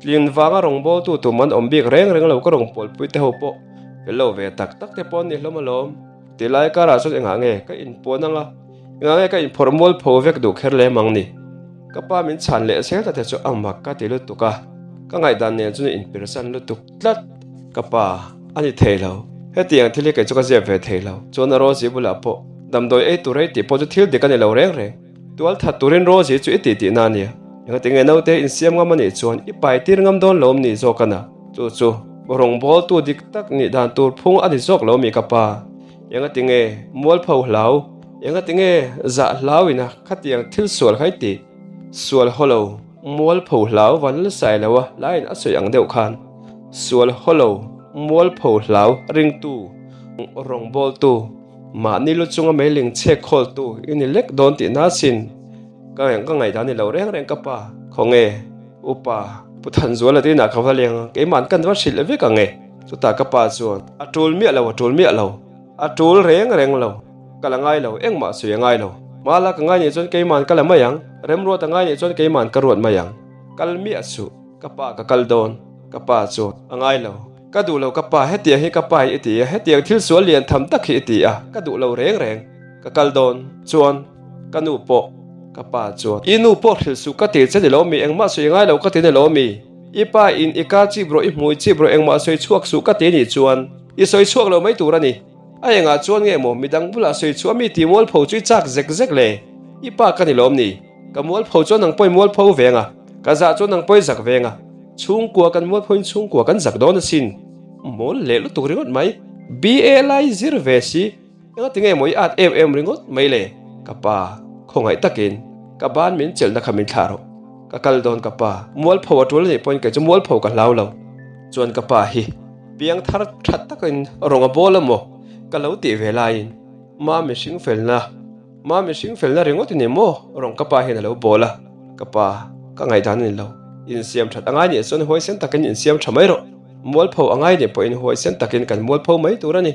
tlin vanga rawngbawltu tum an awm bik reng reng lo ka rawngbawlpui te ho pawh. Fel lo ve tak tak te pawh an ni hlawm alawm. Ti lai karah chuan engah nge ka inpuan anga, engah nge ka inphawrh mual pho vek duh kher lem ang ni. Ka pa min chhan leh zel ta te chu a mak ka ti lutuk a, ka ngaihdan nen chuan inpirsan lutuk tlat. Ka pa, a ni thei lo. Hetiang thil hi kei chu ka ziak ve thei lo. Chuan a Rosie bulah pawh damdawi ei tur ei tih pawh chu thil dik a ni lo reng reng. Tual that turin Rosie chu i tih tihna a nia. Engatinge naute insiam ngam a nih chuan i pai tir ngam dawn lo ni zawk a na. Chu chu rawngbawltu dik tak nih dan tur phung a ni zawk lo mi ka pa. Engatinge mualpho hlau, engatinge zah hlau ina khatiang thil sual kha i ti. Sual haw lo, mualpho hlau van la sai lo a laiin a sawi ang deuh khan. Sual haw lo, mualpho hlau ringtu, rawngbawltu. Mahni lu chunga meiling chhek khawltu i ni lek dawn tih na sin. Ka ka ngaihdan ni lo reng reng ka pa. Khawnge, upa, Pu Thanzuala te inah ka va leng a, keimahn kan va hrilh vek ang e. Chutah ka pa chuan, A tul miah lo, a tul miah lo. A tul reng reng lo. Ka la ngai lo, engmah sawi a ngai lo. Mala ka ngai nih chuan keimahn ka la mai ang, remruat a ngai nih chuan keimahn ka ruat mai ang. Kal miah suh, ka pa ka kal dawn. Ka pa chuan, A ngai lo. Ka duh lo ka pa, hetiang hi ka pa hi i ti a, hetiang thil sual lian tham tak hi i ti a, ka duh lo reng reng. Ka kal dawn chuan ka nu pawh ka pa chuan. I nu pawh hrilh suh ka ti che ni lo mi, engmah sawi ngai lo ka ti ni lo mi? I pa in i ka chip rawh, i hmui chip rawh, engmah sawi chhuak suh ka ti nih chuan i sawi chhuak lo mai tur a ni. A engah chuan nge maw midang bulah sawi chhuah mi ti mualpho chu i chak zek zek le? I pa ka ni lawm ni? Ka mualpho chuan nang pawh i mualpho veng a, ka zah chuan nang pawh i zak veng a, chhungkua kan mualphoin chhungkua kan zak dawn asin. Mawl leh lutuk ringawt mai. BA lai zir ve si, engati nge maw i at em em ringawt mai le? Ka pa, khawngaih takin ka ban min chelhna kha min thlah rawh. Ka kal dawn ka pa, mualpho a tul anih pawhin kei chu mualpho ka hlau lo. Chuan ka pa hi piang thar that takin rawng a bawl a maw ka lo tih ve laiin ma mihring felna Ma mihring felna ringawt i ni maw? Rawng ka pa hian a lo bawl a, ka pa, ka ngaihdan a ni lo. Insiam that a ngai nih chuan huaisen takin insiam tha mai rawh. Mualpho a ngai nih pawhin huaisen takin kan mualpho mai tur a ni.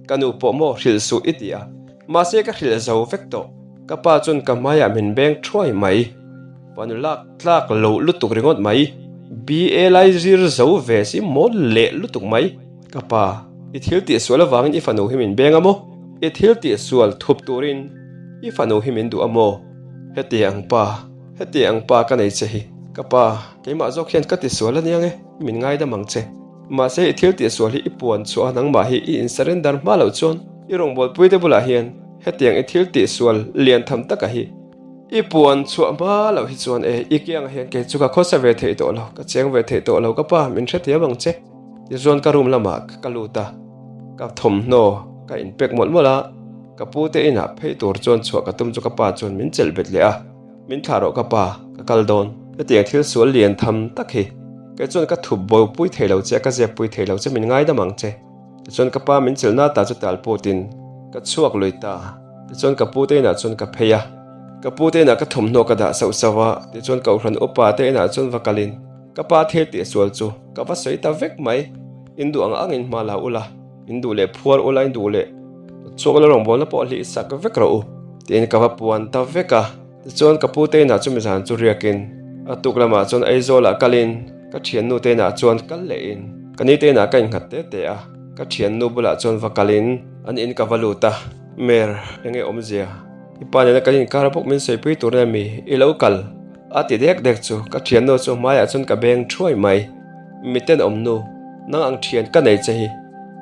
Ka nu pawh maw hrilh suh i ti a, mahse ka hrilh zo vek tawh. Ka pa chuan ka hmaiah min beng thuai mai. Fanu lak tlak loh lutuk ringawt mai. BA lai zir zo ve si mawl leh lutuk mai. Ka pa, i thil tih sual avangin i fanu hi min beng a maw? I thil tih sual thup turin i fanu hi min duh a maw? Heti ang pa, heti ang pa ka nei che hi. Ka pa, keimah zawk hian ka ti sual a nia nge, min ngaidam ang che. Mahse i thil tih sual hi i puan chhuah a nangmah hi i in surrender hma loh chuan i rawngbawlpui te bulah hian hetiang i thil tih sual lian tham taka hi I puan chhuah hma loh hi chuan e, i kiangah hian kei chu ka khawsa ve theih tawh lo, ka cheng ve theih tawh lo ka pa, min hrethiam ang che. Tichuan ka room lamah ka lut a, ka thawmhnaw ka inpek mawlh mawlh a, ka pu te inah phei tur chuan chhuah ka tum chu ka pa chuan min chelh bet leh a, min thlah rawh ka pa, ka kal dawn. Hetiang thil sual lian tham tak hi kei chuan ka thup bopui thei lo che, ka zep pui thei lo che, min ngaidam ang che. Tichuan ka pa min chelhna ta chu tal putin ka chhuak lui ta. Tichuan ka pu te inah chuan ka phei a, ka pu te inah ka thawmhnaw ka dah sauh sauh a, tichuan kohhran upa te inah chuan va kalin ka pa thil tih sual chu ka va sawi ta vek mai. In duh ang angin hma la ula, in duh leh phuar ula, in duh leh Chhuak la rawngbawlna pawh hlih sak vek rawh u, tiin ka va puan ta vek a. Tichuan ka pu te inah chumi zan chu riakin a tuk lamah chuan Aizawlah kalin ka thiannu te inah chuan kal lehin ka ni te inah ka innghat te te a, ka thiannu bulah chuan va kalin an in ka va lut a, Mer, enge awmzia? I pa nena kan inkar bawk min sawipui tur nia mi i lo kal? A ti dek dek chu ka thiannu chu hmaiah chuan ka beng thuai mai. Mi tenawm nu, nang ang thian ka nei che hi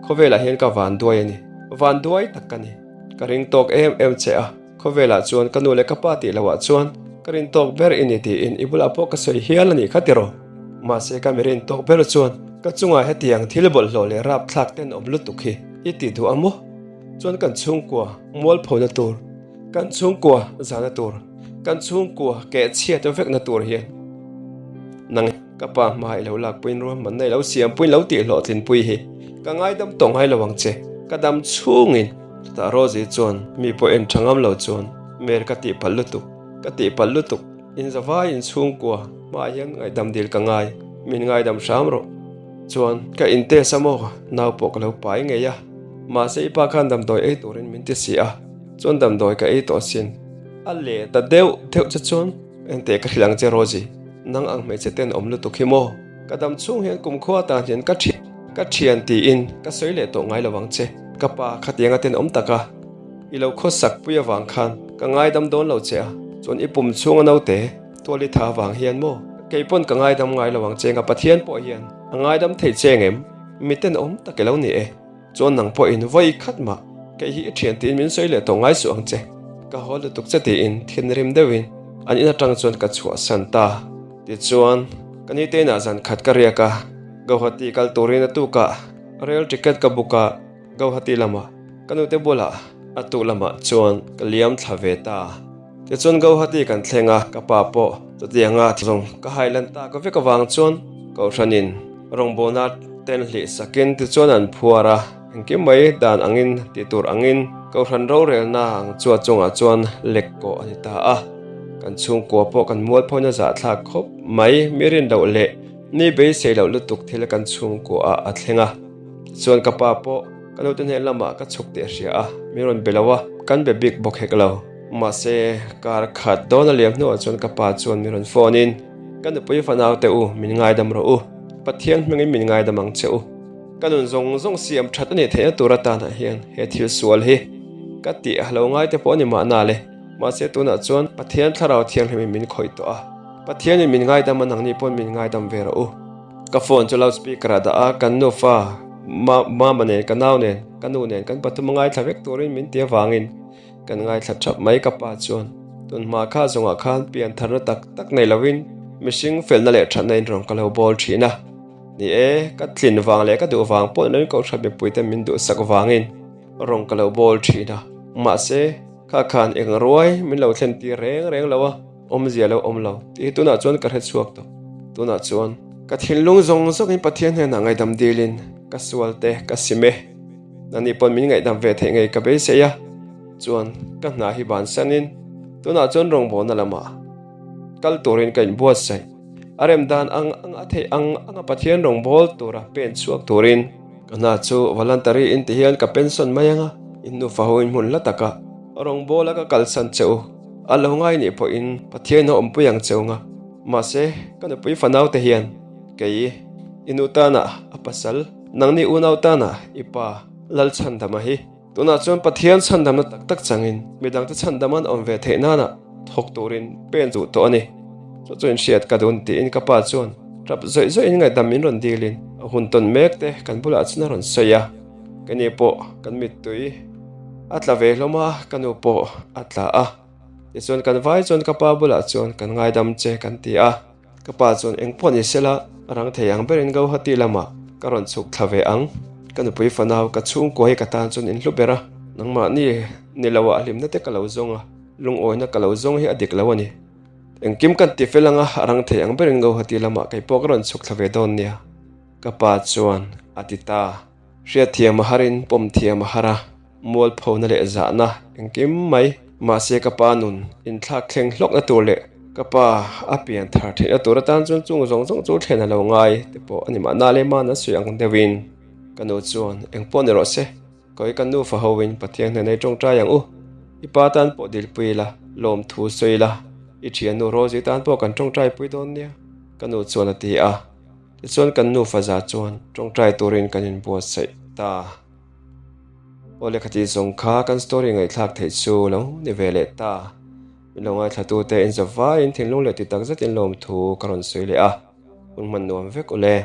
khawvelah hian ka vanduai a ni, vanduai tak ka ni. Ka ring tawk em em che a, khawvelah chuan ka nu leh ka pa tih lohah chuan ka rin tawk ber i ni tiin i bulah pawh ka sawi hial a nih kha tiraw. Mahse ka mi rin tawk ber chuan ka chungah hetiang thil bawlhhlawh leh rapthlak tenawm lutuk hi i ti duh a maw? Chuan kan chhungkua mualphona tur, kan chhungkua zahna tur, kan chhungkua keh chhiat vekna tur hian nang ka pa hma i lo lakpuiin ruahmanna i lo siampuiin lo tihhlawhtlinpui hi ka ngaidam tawh ngai lo ang che, ka dam chhungin. Chutah Rosie chuan mi pawh en tha ngam lo chuan Mer ka tihpalh lutuk, ka tihpalh lutuk, inzavai inchhungkua hmaah hian ngaihdam dil ka ngai, min ngaidam hram rawh. Chuan ka intest a maw? Nau pawh ka lo pai ngei a. Mahse i pa khan damdawi ei turin min ti si a, chuan damdawi ka ei tawh asin. A leh ta deuh deuh che chuan engteh ka hrilh ang che Rosie, nang ang hmeichhe ten awm lutuk hi maw? Ka dam chhung hian kumkhua atan hian ka thian ka thian tiin ka sawi leh tawh ngai lo ang che. Ka pa khatianga ten awm taka i lo khawsak pui avang khan ka ngaidam dawn lo che a, chuan i pum chhunga naute Tuali tha vang hian maw? Kei pawn ka ngaidam ngai lo ang che nga Pathian pawh hian a ngaidam thei che ngem? Mi tenawm tak i lo ni e. Chuan nang pawhin vawi khat mah kei hi i thian tiin min sawi leh tawh ngai suh ang che. Ka haw lutuk che tiin thinrim deuhin an in atang chuan ka chhuahsan ta. Tichuan, ka ni te inah zan khat ka riak a, Gauhati kal turin a tukah rail ticket ka book a, Gauhati lamah ka nute bulah a tuk lamah chuan ka liam thla ve ta. Tichuan Gauhati kan thleng a, ka pa pawh chutianga zawng ka hailan tak vek avang chuan Kohhranin rawngbawlna ten hlih sakin tichuan an phuar a, engkim mai dan angin tih tur angin Kohhran rorelna ang chu a chungah chuan lek kawh a ni ta a. Kan chhungkua pawh kan mualphawina zahthlak khawp mai, mi rin loh leh ni beisei loh lutuk thil kan chhungkuaah a thleng a. Tichuan ka pa pawh ka nute hnen lamah ka chhuk tih a hria a, min rawn be lo a, kan be bik bawk hek lo. Mahse, kar khat dawn a liam hnuah chuan ka pa chuan min rawn phone in, Ka nupui fanau te u, min ngaidam rawh u. Pathian hmingin min ngaidam ang che u. Ka nun zawng zawng siam that a nih theihna tur atanah hian he thil sual hi ka tih a lo ngai te pawh a ni mahna le. Mahse tunah chuan Pathian thlarau thianghlimin min khawih tawh a, Pathianin min ngaidam a nangni pawn min ngaidam ve rawh u. Ka phone chu loudspeaker ah dah a, kan nufa mama nen ka nau nen ka nu nen kan pathum a ngaithla vek turin min ti avangin kan ngaithla thap mai ka pa chuan tunhma kha zawngah khan pian tharna tak tak nei lovin mihring felna leh thatna in rawn ka lo bawl thin a ni e ka tlin vang leh ka duh vang pawh ni lovin kohhran mipui te min duhsak vangin rawn ka lo bawl thin a mahse kha khan eng ruai min lo thlen tir reng reng lo a. Awmzia lo awm lo tih hi tunah chuan ka hre chhuak tawh. Tunah chuan ka thinlung zawng zawngin Pathian hnenah ngaihdam dilin ka sual te ka sim e. Nani pawn min ngaihdam ve theih ngei ka beisei a, chuan ka hna hi bansanin tunah chuan rawngbawlna lamah kal turin ka inbuatsaih. A rem dan ang ang a theih ang anga Pathian rawngbâwl tura pen chhuak turin ka hna chu voluntary in ti hian ka pension mai anga in nufa ho in hmun hla taka rawngbâwla ka kalsan che u. A lo ngai nih pawhin Pathian a awmpui ang che unga, mahse ka nupui fanau te hian kei i nu tana a pasal, nangni unau tana i pa Lalchhandama hi tunah chuan Pathian chhandamna tak tak changin midangte chhandam an awm ve theih nana thawk turin pen duh tawh a ni. Chu chu inhriat ka dun tiin ka pa chuan tap zawih zawihin ngaihdam min rawn dilin a hun tawn mek te kan bulah chuan a rawn sawi a. Ka ni pawh kan mittui a tla ve hlawm a, ka nu pawh a tla a. Tichuan kan vai chuan ka pa bulah chuan kan ngaidam che kan ti a. Ka pa chuan eng pawh ni sela a rang thei ang berin Gauhati lamah ka rawn chhuk thla ve ang. Ka nupui fanau ka chhungkua hi ka tan chuan in hlu ber a, nangmahni ni loah hlimna te ka lo zawng a, lungawina ka lo zawng hi a dik lo a ni. Engkim kan ti fel anga a rang thei ang berin Gauhati lamah kei pawh ka rawn chhuk thla ve dawn nia. Ka pa chuan a ti ta. Hriatthiam a harin pawm thiam a har a, mualphona leh zahna engkim mai. Mahse ka pa nun inthlak thleng hlawkna tur leh ka pa a pian thar theihna tur atan chuan chung zawng zawng chu thlen a lo ngai te pawh a ni mahna leh mahna sawi ang deuhin ka nu chuan engpawh ni rawh se. Kawi kan nufa hoin Pathian hnenah i tawngtai ang u. I pa tan pawh dilpui ila, lawmthu sawi ila, i thiannu Rosie tan pawh kan tawngtai pui dawn nia, ka nu chuan a ti a. Tichuan kan nufa za chuan tawngtai turin kan inbuatsaih ta. Aw lehkha tih zawng kha kan story ngaihthlak theih chu lo ni ve leh ta. Min lo ngaithlatute in zavaiin thinlung leh ti tak zetin lawmthu ka rawn sawi leh a, hun hman nuam vek ule.